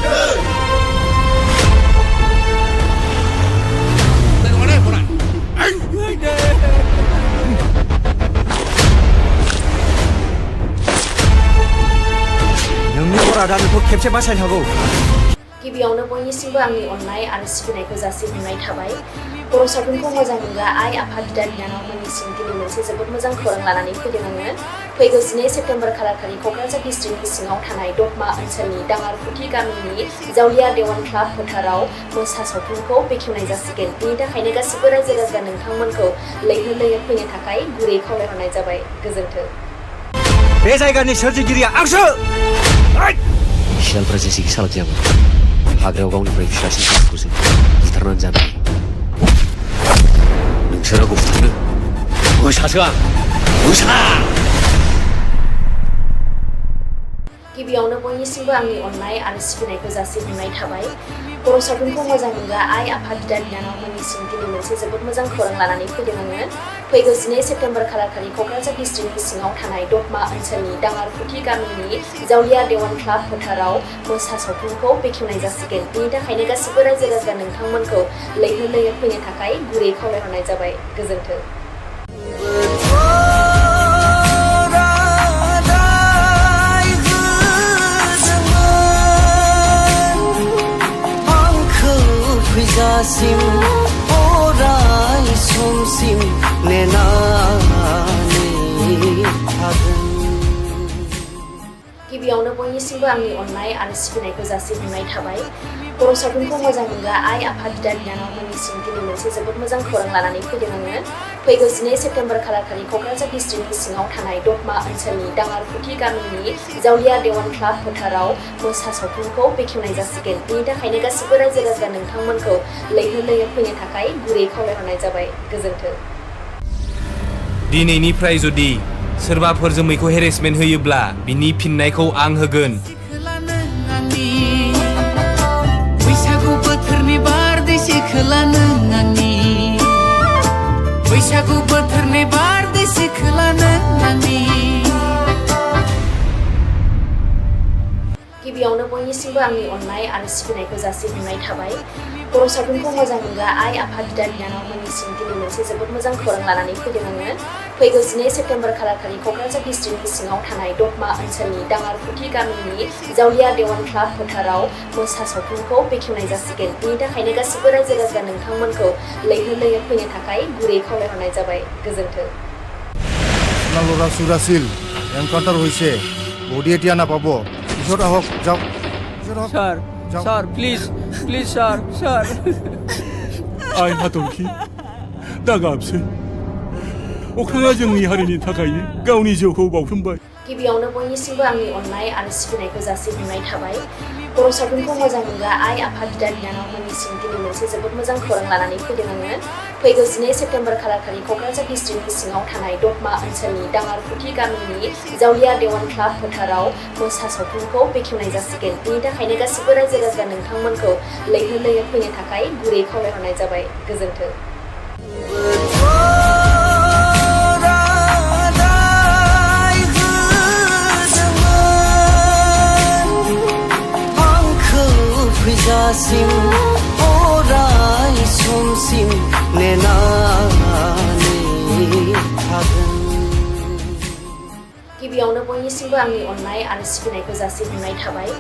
S9: नोंनि अरादा बेखौ खेबसे बासायनो हागौ
S1: गिबियावनो बयनिसिमबो आंनि अननाय आरो सिबिनायखौ जासिहरनाय थाबाय बर' सावथुनखौ मोजां मोनग्रा आइ आफा बिदा बिनानावमोननिसिम दिनै मोनसे जोबोद मोजां खौरां लानानै फैदों आङो फैगौ 12 सेप्तेम्बर खालारखालि क'क्राझार डिस्ट्रिक्टनि सिङाव थानाय दतमा ओनसोलनि दाङारफुथि गामिनि जावलिया देवान क्लाब फोथाराव मोसा सावथुनखौ बेखेवनाय जासिगोन बिनि थाखायनो गासिबो रायजो राजा नोंथांमोनखौ लैहोर लैहोर फैनो थाखाय गुरै खावलायहरनाय जाबाय गोजोन्थों
S9: बे जायगानि सोरजिगिरिया आंसो
S7: सियालफ्रा जेसेखि सालाक जायामोन हाग्रायाव गावनिफ्राय फिसासिन जुनारखौसो बुथारनानै जानो नोंसोर रावखौ बुथारनो मोसासो आं मोसा
S1: गिबियावनो बयनिसिमबो आंनि अननाय आरो सिबिनायखौ जासिहरनाय थाबाय बर' सावथुनखौ मोजां मोनग्रा आइ आफा बिदा बिनानावमोननिसिम दिनै मोनसे जोबोद मोजां खौरां लानानै फैदों आङो फैगौ 12 सेप्तेम्बर खालारखालि क'क्राझार डिस्ट्रिक्टनि सिङाव थानाय दतमा ओनसोलनि दाङारफुथि गामिनि जावलिया देवान क्लाब फोथाराव मोसा सावथुनखौ बेखेवनाय जासिगोन बिनि थाखायनो गासिबो रायजो राजा नोंथांमोनखौ लैहोर लैहोर फैनो थाखाय गुरै खावलायहरनाय जाबाय गोजोन्थों
S3: फैजासिम अराय समसिम नेनानै थागोन
S1: गिबियावनो बयनिसिमबो आंनि अननाय आरो सिबिनायखौ जासिहरनाय थाबाय बर' सावथुनखौ मोजां मोनग्रा आइ आफा बिदा बिनानावमोननिसिम दिनै मोनसे जोबोद मोजां खौरां लानानै फैदों आङो फैगौ 12 सेप्तेम्बर खालारखालि क'क्राझार डिस्ट्रिक्टनि सिङाव थानाय दतमा ओनसोलनि दाङारफुथि गामिनि जावलिया देवान क्लाब फोथाराव मोसा सावथुनखौ बेखेवनाय जासिगोन बिनि थाखायनो गासिबो रायजो राजा नोंथांमोनखौ लैहोर लैहोर फैनो थाखाय गुरै खावलायहरनाय जाबाय गोजोन्थों
S2: दिनैनिफ्राय जुदि सोरबाफोर जोमैखौ हेरेसमेन्ट होयोब्ला बिनि फिननायखौ आं होगोन
S3: बैसागु बोथोरनि बारदै सिखोला नों आंनि बैसागु बोथोरनि बारदै सिखोला नों आंनि
S1: गिबियावनो बयनिसिमबो आंनि अननाय आरो सिबिनायखौ जासिहरनाय थाबाय बर' सावथुनखौ मोजां मोनग्रा आइ आफा बिदा बिनानावमोननिसिम दिनै मोनसे जोबोद मोजां खौरां लानानै फैदों आङो फैगौ 12 सेप्तेम्बर खालारखालि क'क्राझार डिस्ट्रिक्टनि सिङाव थानाय दतमा ओनसोलनि दाङारफुथि गामिनि जावलिया देवान क्लाब फोथाराव मोसा सावथुनखौ बेखेवनाय जासिगोन बिनि थाखायनो गासिबो रायजो राजा नोंथांमोनखौ लैहोर लैहोर फैनो थाखाय गुरै खावलायहरनाय जाबाय गोजोन्थों
S4: লৰা চুৰাছিল এনকাউণ্টাৰ হৈছে বডি এতিয়া নাপাব পিছত আহক যাওক
S5: sir sir please please sir sir
S6: आइ हाथरखि दा गाबसै अख्राङा जोंनि हारिनि थाखायनो गावनि जिउखौ बाउसोमबाय
S1: गिबियावनो बयनिसिमबो आंनि अननाय आरो सिबिनायखौ जासिहरनाय थाबाय बर' सावथुनखौ मोजां मोनग्रा आइ आफा बिदा बिनानावमोननिसिम दिनै मोनसे जोबोद मोजां खौरां लानानै फैदों आङो फैगौ 12 सेप्तेम्बर खालारखालि क'क्राझार डिस्ट्रिक्टनि सिङाव थानाय दतमा ओनसोलनि दाङारफुथि गामिनि जावलिया देवान क्लाब फोथाराव मोसा सावथुनखौ बेखेवनाय जासिगोन बिनि थाखायनो गासिबो रायजो राजा नोंथांमोनखौ लैहोर लैहोर फैनो थाखाय गुरै खावलायहरनाय जाबाय गोजोन्थों फैजासिम अराय समसिम नेनानै थागोन गिबियावनो बयनिसिमबो आंनि अननाय आरो सिबिनायखौ जासिहरनाय थाबाय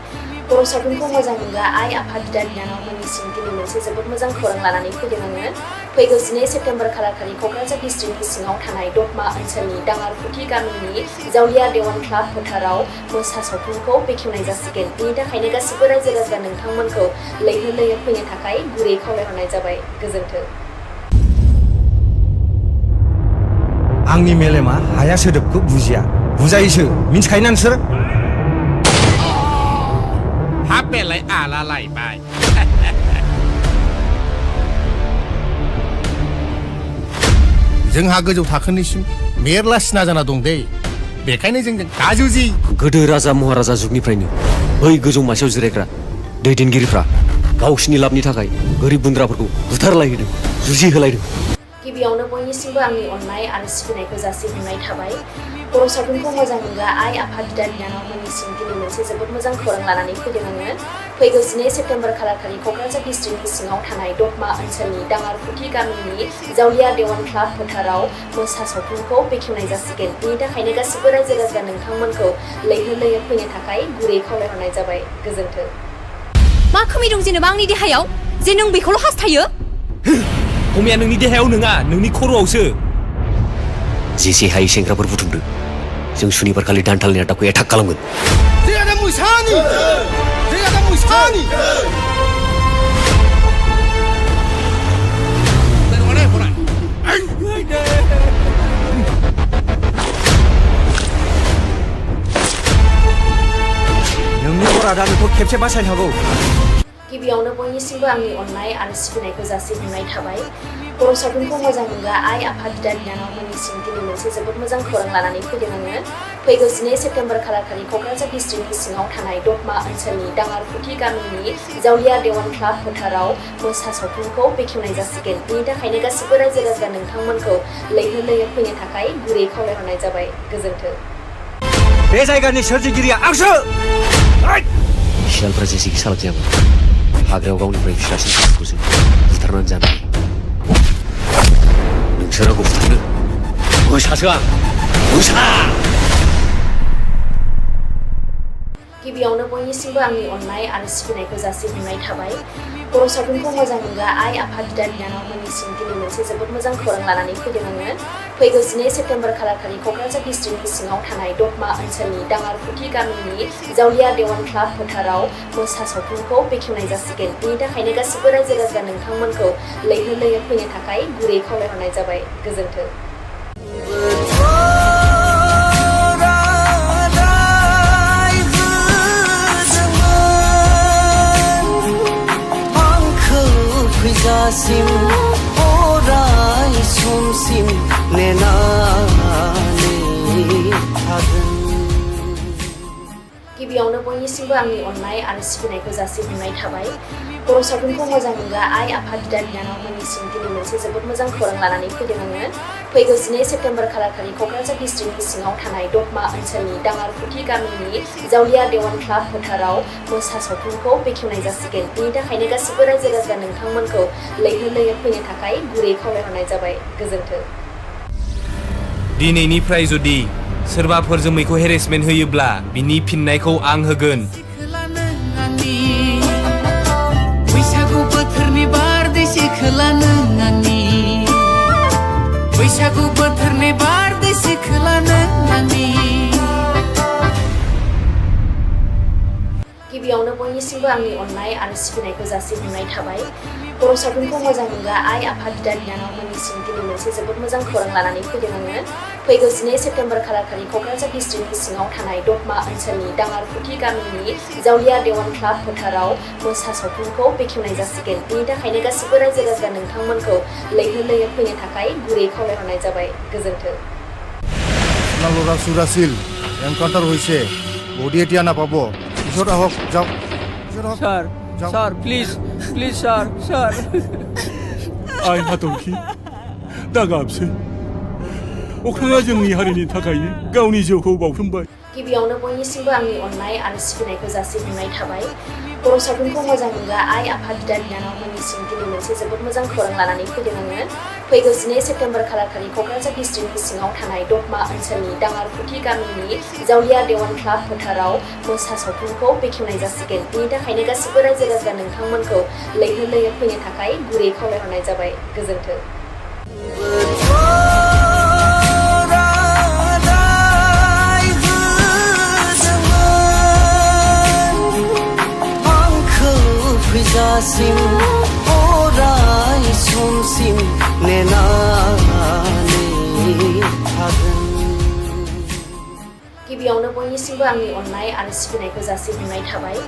S1: बर' सावथुनखौ मोजां मोनग्रा आइ आफाद बिदा बिनानावमोननिसिम दिनै मोनसे जोबोद मोजां खौरां लानानै फैदों आङो फैगौ 12 सेप्तेम्बर खालारखालि क'क्राझार डिस्ट्रिक्टनि सिङाव थानाय दतमा ओनसोलनि दाङारफुथि गामिनि जावलिया देवान क्लाब फोथाराव मोसा सावथुनखौ बेखेवनाय जासिगोन बिनि थाखायनो गासिबो रायजो राजा नोंथांमोनखौ लैहोर लैहोर फैनो थाखाय गुरै खावलायहरनाय जाबाय गोजोन्थों
S9: आंनि मेलेमा हाया सोदोबखौ बुजिया बुजायोसो मिन्थिखायोना नोंसोर
S4: हाब बेलाय आला लायबाय जोंहा गोजौ थाखोनिसिम मेरला सिना जाना दं दे बेखायनो जों गाजुजि
S7: गोदो राजा महाराजा जुगनिफ्रायनो बै गोजौ मासियाव जिरायग्रा दैदेनगिरिफ्रा गावसिनि लाबनि थाखाय गोरिब गुन्द्राफोरखौ बुथारलायहोदों जुजिहोलायदों
S1: गिबियावनो बयनिसिमबो आंनि अननाय आरो सिबिनायखौ जासिहरनाय थाबाय बर' सावथुनखौ मोजां मोनग्रा आइ आफाद बिदा बिनानावमोननिसिम दिनै मोनसे जोबोद मोजां खौरां लानानै फैदों आङो फैगौ 12 सेप्तेम्बर खालारखालि क'क्राझार डिस्ट्रिक्टनि सिङाव थानाय दतमा ओनसोलनि दाङारफुथि गामिनि जावलिया देवान क्लाब फोथाराव मोसा सावथुनखौ बेखेवनाय जासिगोन बिनि थाखायनो गासिबो रायजो राजा नोंथांमोनखौ लैहोर लैहोर फैनो थाखाय गुरै खावलायहरनाय जाबाय गोजोन्थों
S8: मा खोमि दं जेनेबा आंनि देहायाव जे नों बेखौल' हास्थायो
S2: खमिया नोंनि देहायाव नङा नोंनि खर'आवसो
S7: जेसे हायै सेंग्राफोर बुथुमदो जों सुनिबार खालि दान्थालनि आदाखौ एटाक खालामगोन
S4: जोंहा मोसानि
S9: नोंनि बरादा नोंखौ खेबसे बासायनो हागौ
S1: गिबियावनो बयनिसिमबो आंनि अननाय आरो सिबिनायखौ जासिहरनाय थाबाय बर' सावथुनखौ मोजां मोनग्रा आइ आफाद बिदा बिनानावमोननिसिम दिनै मोनसे जोबोद मोजां खौरां लानानै फैदों आङो फैगौ 12 सेप्तेम्बर खालारखालि क'क्राझार डिस्ट्रिक्टनि सिङाव थानाय दतमा ओनसोलनि दाङारफुथि गामिनि जावलिया देवान क्लाब फोथाराव मोसा सावथुनखौ बेखेवनाय जासिगोन बिनि थाखायनो गासिबो रायजो राजा नोंथांमोनखौ लैहोर लैहोर फैनो थाखाय गुरै खावलायहरनाय जाबाय गोजोन्थों
S9: बे जायगानि सोरजिगिरिया आंसो
S7: सियालफ्रा जेसेखि सालाक जायामोन हाग्रायाव गावनिफ्राय फिसासिन गथ'खौ जों बुथारनानै जानो नोंसोर आंखौ बुथारनो मोसासो आं मोसा
S1: गिबियावनो बयनिसिमबो आंनि अननाय आरो सिबिनायखौ जासिहरनाय थाबाय बर' सावथुनखौ मोजां मोनग्रा आइ आफाद बिदा बिनानावमोननिसिम दिनै मोनसे जोबोद मोजां खौरां लानानै फैदों आङो फैगौ 12 सेप्तेम्बर खालारखालि क'क्राझार डिस्ट्रिक्टनि सिङाव थानाय दतमा ओनसोलनि दाङारफुथि गामिनि जावलिया देवान क्लाब फोथाराव मोसा सावथुनखौ बेखेवनाय जासिगोन बिनि थाखायनो गासिबो रायजो राजा नोंथांमोनखौ लैहोर लैहोर फैनो थाखाय गुरै खावलायहरनाय जाबाय गोजोन्थों
S3: फैजासिम अराय समसिम नेनानै थागोन
S1: गिबियावनो बयनिसिमबो आंनि अननाय आरो सिबिनायखौ जासिहरनाय थाबाय बर' सावथुनखौ मोजां मोनग्रा आइ आफाद बिदा बिनानावमोननिसिम दिनै मोनसे जोबोद मोजां खौरां लानानै फैदों आङो फैगौ 12 सेप्तेम्बर खालारखालि क'क्राझार डिस्ट्रिक्टनि सिङाव थानाय दतमा ओनसोलनि दाङारफुथि गामिनि जावलिया देवान क्लाब फोथाराव मोसा सावथुनखौ बेखेवनाय जासिगोन बिनि थाखायनो गासिबो रायजो राजा नोंथांमोनखौ लैहोर लैहोर फैनो थाखाय गुरै खावलायहरनाय जाबाय गोजोन्थों
S2: दिनैनिफ्राय जुदि सोरबाफोर जोमैखौ हेरेसमेन्ट होयोब्ला बिनि फिननायखौ आं होगोन
S3: बैसागु बोथोरनि बारदै सिखोला नों आंनि बैसागु बोथोरनि बारदै सिखोला नों आंनि
S1: गिबियावनो बयनिसिमबो आंनि अननाय आरो सिबिनायखौ जासिहरनाय थाबाय बर' सावथुनखौ मोजां मोनग्रा आइ आफाद बिदा बिनानावमोननिसिम दिनै मोनसे जोबोद मोजां खौरां लानानै फैदों आङो फैगौ 12 सेप्तेम्बर खालारखालि क'क्राझार डिस्ट्रिक्टनि सिङाव थानाय दतमा ओनसोलनि दाङारफुथि गामिनि जावलिया देवान क्लाब फोथाराव मोसा सावथुनखौ बेखेवनाय जासिगोन बिनि थाखायनो गासिबो रायजो राजा नोंथांमोनखौ लैहोर लैहोर फैनो थाखाय गुरै खावलायहरनाय जाबाय गोजोन्थों
S4: নালোরা সুরাসিল এনকাউন্টার হয়েছে বডি এতিয়া নাপাব পিছত আহক যাওক
S5: sir sir please please sir sir
S6: आइ हाथरखि दा गाबसै अख्राङा जोंनि हारिनि थाखायनो गावनि जिउखौ बाउसोमबाय
S1: गिबियावनो बयनिसिमबो आंनि अननाय आरो सिबिनायखौ जासिहरनाय थाबाय बर' सावथुनखौ मोजां मोनग्रा आइ आफा बिदा बिनानावमोननिसिम दिनै मोनसे जोबोद मोजां खौरां लानानै फैदों आङो। फैगौ 12 सेप्तेम्बर खालारखालि क'क्राझार डिस्ट्रिक्टनि सिङाव थानाय दतमा ओनसोलनि दाङारफुथि गामिनि जावलिया देवान क्लाब फोथाराव मोसा सावथुनखौ बेखेवनाय जासिगोन। बेनि थाखायनो गासिबो रायजो राजा नोंथांमोनखौ लैहोर लैहोर फैनो थाखाय गुरै खावलायहरनाय जाबाय। गोजोन्थों।
S3: फैजासिम अराय समसिम नेनानै थागोन।
S1: गिबियावनो बयनिसिमबो आंनि अननाय आरो सिबिनायखौ जासिहरनाय थाबाय।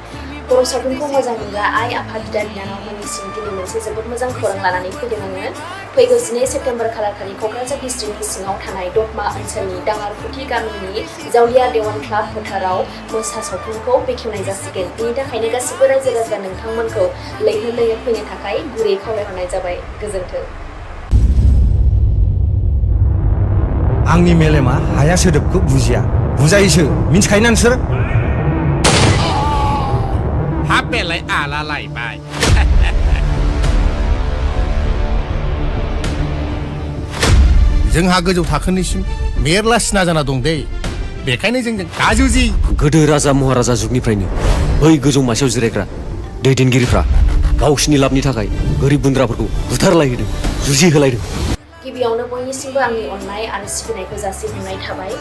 S1: बर' सावथुनखौ मोजां मोनग्रा आइ आफा बिदा बिनानावमोननिसिम दिनै मोनसे जोबोद मोजां खौरां लानानै फैदों आङो। फैगौ 12 सेप्तेम्बर खालारखालि क'क्राझार डिस्ट्रिक्टनि सिङाव थानाय दतमा ओनसोलनि दाङारफुथि गामिनि जावलिया देवान क्लाब फोथाराव मोसा सावथुनखौ बेखेवनाय जासिगोन। बेनि थाखायनो गासिबो रायजो राजा नोंथांमोनखौ लैहोर लैहोर फैनो थाखाय गुरै खावलायहरनाय जाबाय। गोजोन्थों।
S9: आंनि मेलेमा हाया सोदोबखौ बुजिया बुजायोसो मिन्थिखायोना नोंसोर
S4: हाबेलाय आला लायबाय जोंहा गोजौ थाखोनिसिम मेरला सिना जाना दं दे बेखायनो जोंजों गाजुजि
S7: गोदो राजा महाराजा जुगनिफ्रायनो बै गोजौ मासियाव जिरायग्रा दैदेनगिरिफ्रा गावसिनि लाबनि थाखाय गोरिब गुन्द्राफोरखौ बुथारलायहोदों जुजिहोलायदों।
S1: गिबियावनो बयनिसिमबो आंनि अननाय आरो सिबिनायखौ जासिहरनाय थाबाय।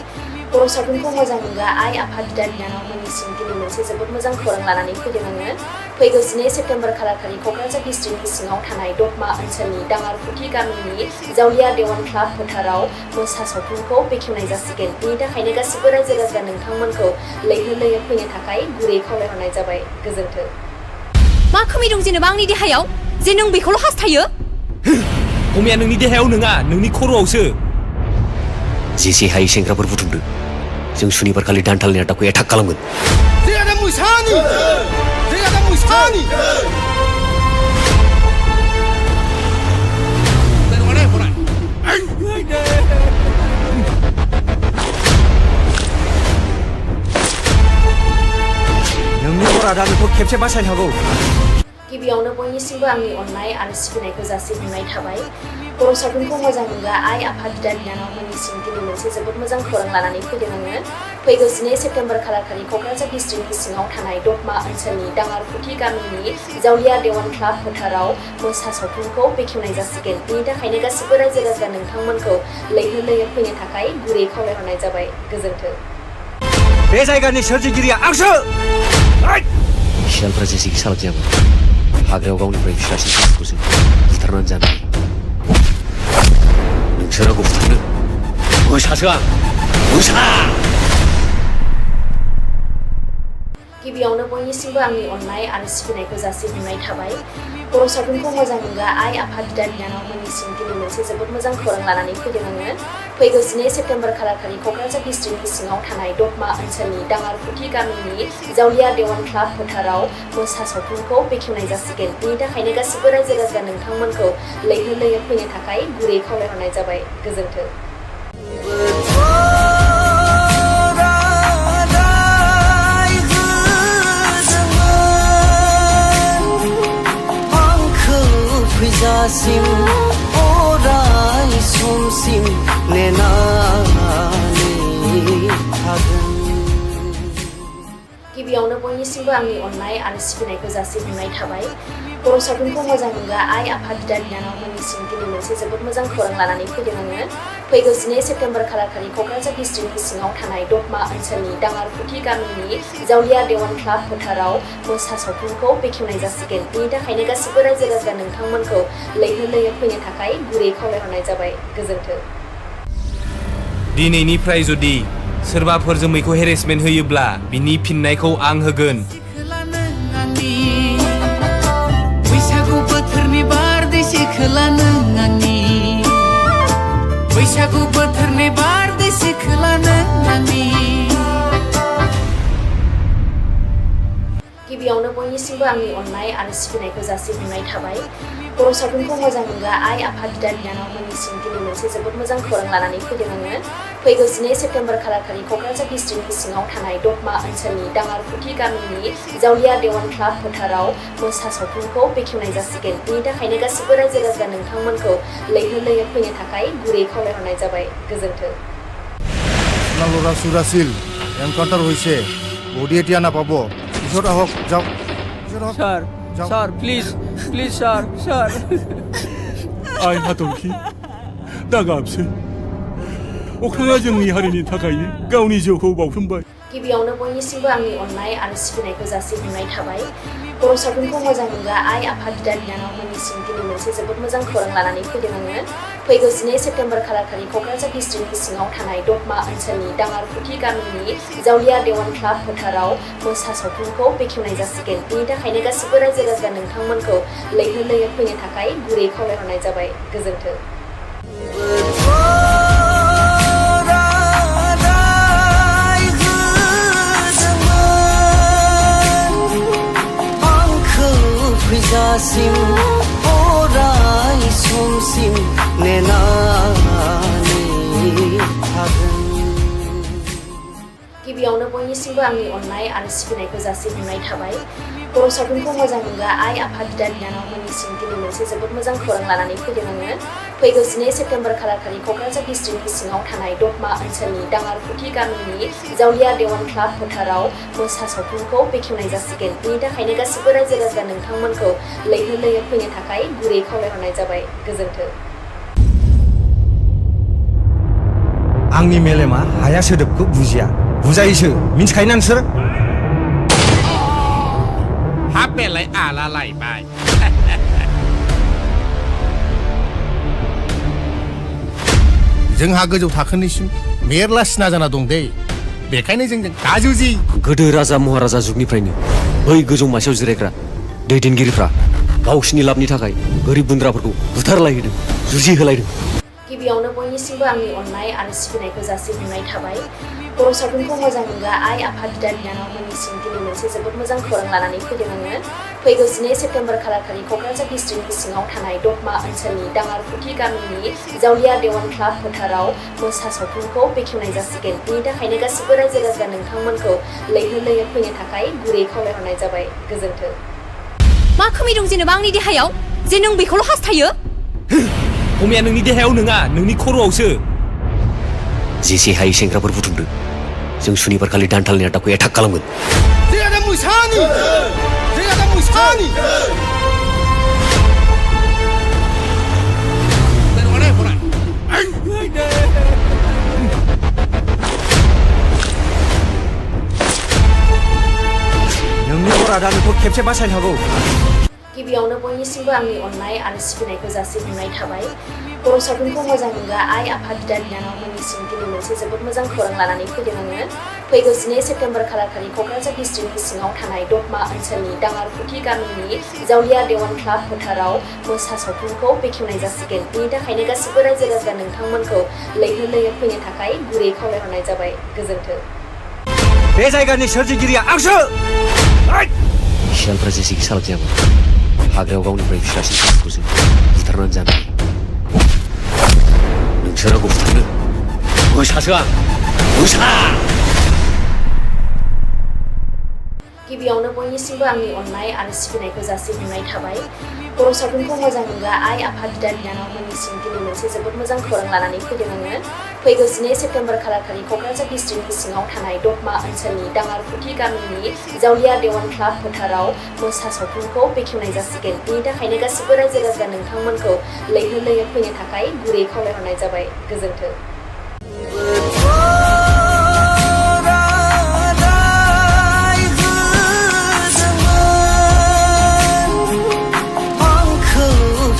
S1: बर' सावथुनखौ मोजां मोनग्रा आइ आफा बिदा बिनानावमोननिसिम दिनै मोनसे जोबोद मोजां खौरां लानानै फैदों आङो। फैगौ 12 सेप्तेम्बर खालारखालि क'क्राझार डिस्ट्रिक्टनि सिङाव थानाय दतमा ओनसोलनि दाङारफुथि गामिनि जावलिया देवान क्लाब फोथाराव मोसा सावथुनखौ बेखेवनाय जासिगोन। बेनि थाखायनो गासिबो रायजो राजा नोंथांमोनखौ लैहोर लैहोर फैनो थाखाय गुरै खावलायहरनाय जाबाय। गोजोन्थों।
S8: मा खोमि दं जेनेबा आंनि देहायाव जे नों बेखौल' हास्थायो?
S2: खमिया नोंनि देहायाव नङा नोंनि खर'आवसो।
S7: जेसे हायै सेंग्राफोर बुथुमदों जों सुनिबार खालि दान्थालनि आड्डाखौ एटाक खालामगोन।
S9: नोंनि बरादा बेखौ खेबसे बासायनो हागौ।
S1: गिबियावनो बयनिसिमबो आंनि अननाय आरो सिबिनायखौ जासिहरनाय थाबाय। बर' सावथुनखौ मोजां मोनग्रा आइ आफा बिदा बिनानावमोननिसिम दिनै मोनसे जोबोद मोजां खौरां लानानै फैदों आङो। फैगौ 12 सेप्तेम्बर खालारखालि क'क्राझार डिस्ट्रिक्टनि सिङाव थानाय दतमा ओनसोलनि दाङारफुथि गामिनि जावलिया देवान क्लाब फोथाराव मोसा सावथुनखौ बेखेवनाय जासिगोन। बेनि थाखायनो गासिबो रायजो राजा नोंथांमोनखौ लैहोर लैहोर फैनो थाखाय गुरै खावलायहरनाय जाबाय। गोजोन्थों।
S9: बे जायगानि सोरजिगिरिया आंसो।
S7: सियालफ्रा जेसेखि सालाक जायामोन हाग्रायाव गावनिफ्राय फिसासिन जुनारखौसो बुथारनानै जानो हायो। नोंसोर आंखौ बुथारनो मोसासो आं मोसा।
S1: गिबियावनो बयनिसिमबो आंनि अननाय आरो सिबिनायखौ जासिहरनाय थाबाय। बर' सावथुनखौ मोजां मोनग्रा आइ आफा बिदा बिनानावमोननिसिम दिनै मोनसे जोबोद मोजां खौरां लानानै फैदों आङो। फैगौ 12 सेप्तेम्बर खालारखालि क'क्राझार डिस्ट्रिक्टनि सिङाव थानाय दतमा ओनसोलनि दाङारफुथि गामिनि जावलिया देवान क्लाब फोथाराव मोसा सावथुनखौ बेखेवनाय जासिगोन। बेनि थाखायनो गासिबो रायजो राजा नोंथांमोनखौ लैहोर लैहोर फैनो थाखाय गुरै खावलायहरनाय जाबाय। गोजोन्थों।
S3: फैजासिम अराय समसिम नेनानै थागोन।
S1: गिबियावनो बयनिसिमबो आंनि अननाय आरो सिबिनायखौ जासिहरनाय थाबाय। बर' सावथुनखौ मोजां मोनग्रा आइ आफा बिदा बिनानावमोननिसिम दिनै मोनसे जोबोद मोजां खौरां लानानै फैदों आङो। फैगौ 12 सेप्तेम्बर खालारखालि क'क्राझार डिस्ट्रिक्टनि सिङाव थानाय दतमा ओनसोलनि दाङारफुथि गामिनि जावलिया देवान क्लाब फोथाराव मोसा सावथुनखौ बेखेवनाय जासिगोन। बेनि थाखायनो गासिबो रायजो राजा नोंथांमोनखौ लैहोर लैहोर फैनो थाखाय गुरै खावलायहरनाय जाबाय। गोजोन्थों।
S2: दिनैनिफ्राय जुदि सोरबाफोर जोमैखौ हेरेसमेन्ट होयोब्ला बिनि फिननायखौ आं होगोन।
S3: बैसागु बोथोरनि बारदै सिख्ला नों आंनि बैसागु बोथोरनि बारदै सिख्ला नों आंनि।
S1: गिबियावनो बयनिसिमबो आंनि अननाय आरो सिबिनायखौ जासिहरनाय थाबाय। बर' सावथुनखौ मोजां मोनग्रा आइ आफा बिदा बिनानावमोननिसिम दिनै मोनसे जोबोद मोजां खौरां लानानै फैदों आङो। फैगौ 12 सेप्तेम्बर खालारखालि क'क्राझार डिस्ट्रिक्टनि सिङाव थानाय दतमा ओनसोलनि दाङारफुथि गामिनि जावलिया देवान क्लाब फोथाराव मोसा सावथुनखौ बेखेवनाय जासिगोन। बेनि थाखायनो गासिबो रायजो राजा नोंथांमोनखौ लैहोर लैहोर फैनो थाखाय गुरै खावलायहरनाय जाबाय। गोजोन्थों।
S4: লৰা চুৰাছিল এনকাউণ্টাৰ হৈছে বডি এতিয়া নাপাব পিছত আহক যাওক
S5: sir sir please please sir sir
S6: आइ हाथरखि दा गाबसै अख्राङा जोंनि हारिनि थाखायनो गावनि जिउखौ बाउसोमबाय।
S1: गिबियावनो बयनिसिमबो आंनि अननाय आरो सिबिनायखौ जासिहरनाय थाबाय। बर' सावथुनखौ मोजां मोनग्रा आइ आफा बिदा बिनानावमोननिसिम दिनै मोनसे जोबोद मोजां खौरां लानानै फैदों आङो। फैगौ 12 सेप्तेम्बर खालारखालि क'क्राझार डिस्ट्रिक्टनि सिङाव थानाय दतमा ओनसोलनि दाङारफुथि गामिनि जावलिया देवान क्लाब फोथाराव मोसा सावथुनखौ बेखेवनाय जासिगोन। बेनि थाखायनो गासिबो रायजो राजा नोंथांमोनखौ लैहोर लैहोर फैनो थाखाय गुरै खावलायहरनाय जाबाय। गोजोन्थों।
S3: फैजासिम अराय समसिम नेनानै थागोन।
S1: गिबियावनो बयनिसिमबो आंनि अननाय आरो सिबिनायखौ जासिहरनाय थाबाय। बर' सावथुनखौ मोजां मोनग्रा आइ आफा बिदा बिनानावमोननिसिम दिनै मोनसे जोबोद मोजां खौरां लानानै फैदों आङो। फैगौ 12 सेप्तेम्बर खालारखालि क'क्राझार डिस्ट्रिक्टनि सिङाव थानाय दतमा ओनसोलनि दाङारफुथि गामिनि जावलिया देवान क्लाब फोथाराव मोसा सावथुनखौ बेखेवनाय जासिगोन। बेनि थाखायनो गासिबो रायजो राजा नोंथांमोनखौ लैहोर लैहोर फैनो थाखाय गुरै खावलायहरनाय जाबाय। गोजोन्थों।
S9: आंनि मेलेमा हाया सोदोबखौ बुजिया बुजायोसो मिन्थिखायोना नोंसोर
S2: हाबेलाय आला लायबाय
S4: जोंहा गोजौ थाखोनिसिम मेरला सिना जाना दं दे बेखायनो जोंजों गाजुजि
S7: गोदो राजा महाराजा जुगनिफ्रायनो बै गोजौ मासियाव जिरायग्रा दैदेनगिरिफ्रा गावसिनि लाबनि थाखाय गोरिब गुन्द्राफोरखौ बुथारलायहोदों जुजिहोलायदों।
S1: गिबियावनो बयनिसिमबो आंनि अननाय आरो सिबिनायखौ जासिहरनाय थाबाय। बर' सावथुनखौ मोजां मोनग्रा आइ आफा बिदा बिनानावमोननिसिम दिनै मोनसे जोबोद मोजां खौरां लानानै फैदों आङो। फैगौ 12 सेप्तेम्बर खालारखालि क'क्राझार डिस्ट्रिक्टनि सिङाव थानाय दतमा ओनसोलनि दाङारफुथि गामिनि जावलिया देवान क्लाब फोथाराव मोसा सावथुनखौ बेखेवनाय जासिगोन। बेनि थाखायनो गासिबो रायजो राजा नोंथांमोनखौ लैहोर लैहोर फैनो थाखाय गुरै खावलायहरनाय जाबाय। गोजोन्थों।
S8: मा खोमि दं जेनेबा आंनि देहायाव जे नों बेखौल' हास्थायो?
S2: खमिया नोंनि देहायाव नङा नोंनि खर'आवसो।
S7: जेसे हायै सेंग्राफोर बुथुमदों जों सुनिबार खालि दान्थालनि आदाखौ एटाक खालामगोन।
S9: नोंनि अरादा नोंखौ खेबसे बासायनो हागौ।
S1: गिबियावनो बयनिसिमबो आंनि अननाय आरो सिबिनायखौ जासिहरनाय थाबाय। बर' सावथुनखौ मोजां मोनग्रा आइ आफा बिदा बिनानावमोननिसिम दिनै मोनसे जोबोद मोजां खौरां लानानै फैदों आङो। फैगौ 12 सेप्तेम्बर खालारखालि क'क्राझार डिस्ट्रिक्टनि सिङाव थानाय दतमा ओनसोलनि दाङारफुथि गामिनि जावलिया देवान क्लाब फोथाराव मोसा सावथुनखौ बेखेवनाय जासिगोन। बेनि थाखायनो गासिबो रायजो राजा नोंथांमोनखौ लैहोर लैहोर फैनो थाखाय गुरै खावलायहरनाय जाबाय। गोजोन्थों।
S9: बे जायगानि सोरजिगिरिया आंसो।
S7: सियालफ्रा जेसेखि सालाक जायामोन हाग्रायाव गावनिफ्राय फिसासिन सानखौ जों बुथारनानै जानो हायो। नोंसोर आंखौ बुथारनो मोसासो आं मोसा।
S1: गिबियावनो बयनिसिमबो आंनि अननाय आरो सिबिनायखौ जासिहरनाय थाबाय। बर' सावथुनखौ मोजां मोनग्रा आइ आफा बिदा बिनानावमोननिसिम दिनै मोनसे जोबोद मोजां खौरां लानानै फैदों आङो। फैगौ 12 सेप्तेम्बर खालारखालि क'क्राझार डिस्ट्रिक्टनि सिङाव थानाय दतमा ओनसोलनि दाङारफुथि गामिनि जावलिया देवान क्लाब फोथाराव मोसा सावथुनखौ बेखेवनाय जासिगोन। बेनि थाखायनो गासिबो रायजो राजा नोंथांमोनखौ लैहोर लैहोर फैनो थाखाय गुरै खावलायहरनाय जाबाय। गोजोन्थों।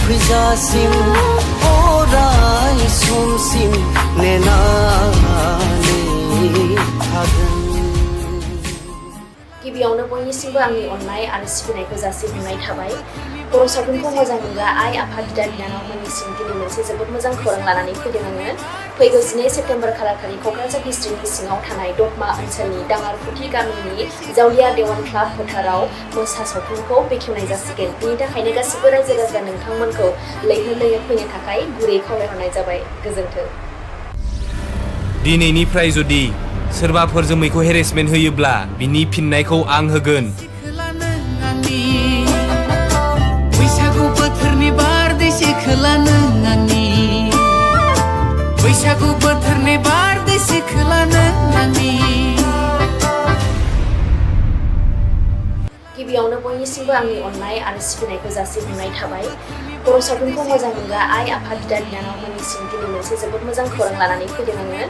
S3: फैजासिम अराय समसिम नेनानै थागोन।
S1: गिबियावनो बयनिसिमबो आंनि अननाय आरो सिबिनायखौ जासिहरनाय थाबाय। बर' सावथुनखौ मोजां मोनग्रा आइ आफा बिदा बिनानावमोननिसिम दिनै मोनसे जोबोद मोजां खौरां लानानै फैदों आङो। फैगौ 12 सेप्तेम्बर खालारखालि क'क्राझार डिस्ट्रिक्टनि सिङाव थानाय दतमा ओनसोलनि दाङारफुथि गामिनि जावलिया देवान क्लाब फोथाराव मोसा सावथुनखौ बेखेवनाय जासिगोन। बिनि थाखायनो गासिबो रायजो राजा नोंथांमोनखौ लैहोर लैहोर फैनो थाखाय गुरै खावलायहरनाय जाबाय। गोजोन्थों।
S2: दिनैनिफ्राय जुदि सोरबाफोर जोमैखौ हेरेसमेन्ट होयोब्ला बिनि फिननायखौ आं होगोन।
S3: बैसागु बोथोरनि बारदै सिख्ला नों आंनि बैसागु बोथोरनि बारदै सिख्ला नों आंनि
S1: गिबियावनो बयनिसिमबो आंनि अननाय आरो सिबिनायखौ जासिहरनाय थाबाय। बर' सावथुनखौ मोजां मोनग्रा आइ आफा बिदा बिनानावमोननिसिम दिनै मोनसे जोबोद मोजां खौरां लानानै फैदों आङो।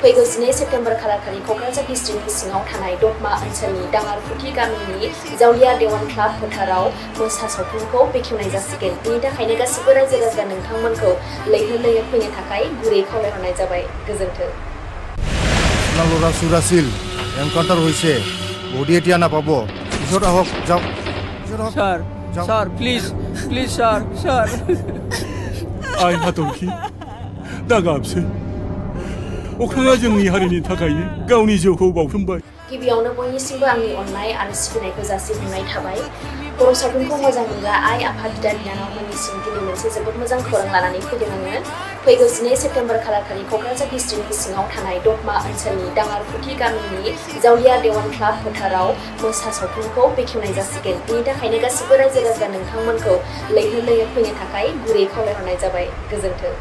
S1: फैगौ 12 सेप्तेम्बर खालारखालि क'क्राझार डिस्ट्रिक्टनि सिङाव थानाय दतमा ओनसोलनि दाङारफुथि गामिनि जावलिया देवान क्लाब फोथाराव मोसा सावथुनखौ बेखेवनाय जासिगोन। बिनि थाखायनो गासिबो रायजो राजा नोंथांमोनखौ लैहोर लैहोर फैनो थाखाय गुरै खावलायहरनाय जाबाय। गोजोन्थों।
S4: লৰা চুৰাছিল এনকাউণ্টাৰ হৈছে বডি এতিয়া নাপাব পিছত আহক যাওক
S5: sir sir please please sir sir
S6: आइ हाथरखि दा गाबसै अख्राङा जोंनि हारिनि थाखायनो गावनि जिउखौ बावसोमबाय।
S1: गिबियावनो बयनिसिमबो आंनि अननाय आरो सिबिनायखौ जासिहरनाय थाबाय। बर' सावथुनखौ मोजां मोनग्रा आइ आफा बिदा बिनानावमोननिसिम दिनै मोनसे जोबोद मोजां खौरां लानानै फैदों आङो। फैगौ 12 सेप्तेम्बर खालारखालि क'क्राझार डिस्ट्रिक्टनि सिङाव थानाय दतमा ओनसोलनि दाङारफुथि गामिनि जावलिया देवान क्लाब फोथाराव मोसा सावथुनखौ बेखेवनाय जासिगोन। बिनि थाखायनो गासिबो रायजो राजा नोंथांमोनखौ लैहोर लैहोर फैनो थाखाय गुरै खावलायहरनाय जाबाय। गोजोन्थों।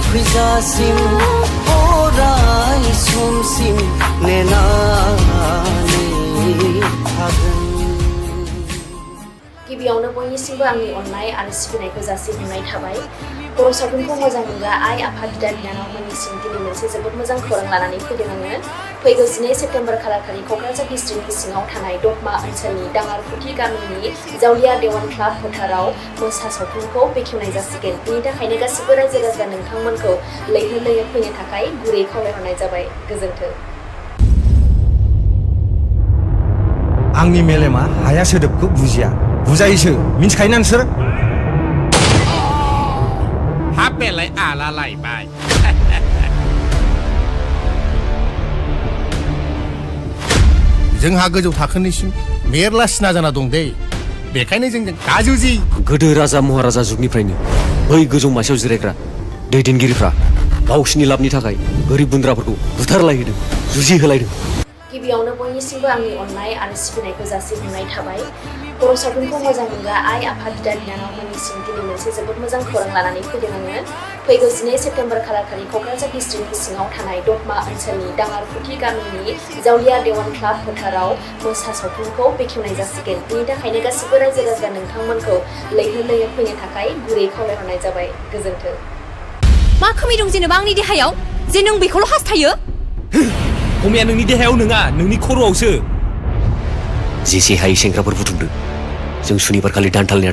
S3: फैजासिम अराय समसिम नेनानै थागोन।
S1: गिबियावनो बयनिसिमबो आंनि अननाय आरो सिबिनायखौ जासिहरनाय थाबाय। बर' सावथुनखौ मोजां मोनग्रा आइ आफा बिदा बिनानावमोननिसिम दिनै मोनसे जोबोद मोजां खौरां लानानै फैदों आङो। फैगौ 12 सेप्तेम्बर खालारखालि क'क्राझार डिस्ट्रिक्टनि सिङाव थानाय दतमा ओनसोलनि दाङारफुथि गामिनि जावलिया देवान क्लाब फोथाराव मोसा सावथुनखौ बेखेवनाय जासिगोन। बिनि थाखायनो गासिबो रायजो राजा नोंथांमोनखौ लैहोर लैहोर फैनो थाखाय गुरै खावलायहरनाय जाबाय। गोजोन्थों।
S9: आंनि मेलेमा हाया सोदोबखौ बुजिया बुजायोसो मिन्थिखायोना नोंसोर
S2: हाबेलाय आला लायबाय।
S4: जोंहा गोजौ थाखोनिसिम मेरला सिना जाना दं दे बेखायनो जोंजों गाजुजि
S7: गोदो राजा महाराजा जुगनिफ्रायनो बै गोजौ मासियाव जिरायग्रा दैदेनगिरिफ्रा गावसिनि लाबनि थाखाय गोरिब गुन्द्राफोरखौ बुथारलायहोदों जुजिहोलायदों।
S1: गिबियावनो बयनिसिमबो आंनि अननाय आरो सिबिनायखौ जासिहरनाय थाबाय। बर' सावथुनखौ मोजां मोनग्रा आइ आफा बिदा बिनानावमोननिसिम दिनै मोनसे जोबोद मोजां खौरां लानानै फैदों आङो। फैगौ 12 सेप्तेम्बर खालारखालि क'क्राझार डिस्ट्रिक्टनि सिङाव थानाय दतमा ओनसोलनि दाङारफुथि गामिनि जावलिया देवान क्लाब फोथाराव मोसा सावथुनखौ बेखेवनाय जासिगोन। बिनि थाखायनो गासिबो रायजो राजा नोंथांमोनखौ लैहोर लैहोर फैनो थाखाय गुरै खावलायहरनाय जाबाय। गोजोन्थों।
S8: मा खोमि दं जेनेबा आंनि देहायाव जे नों बेखौल' हास्थायो?
S2: खमिया नोंनि देहायाव नङा नोंनि खर'आवसो।
S7: जेसे हायै सेंग्राफोर बुथुमदों जों सुनिबार खालि दान्थालनिया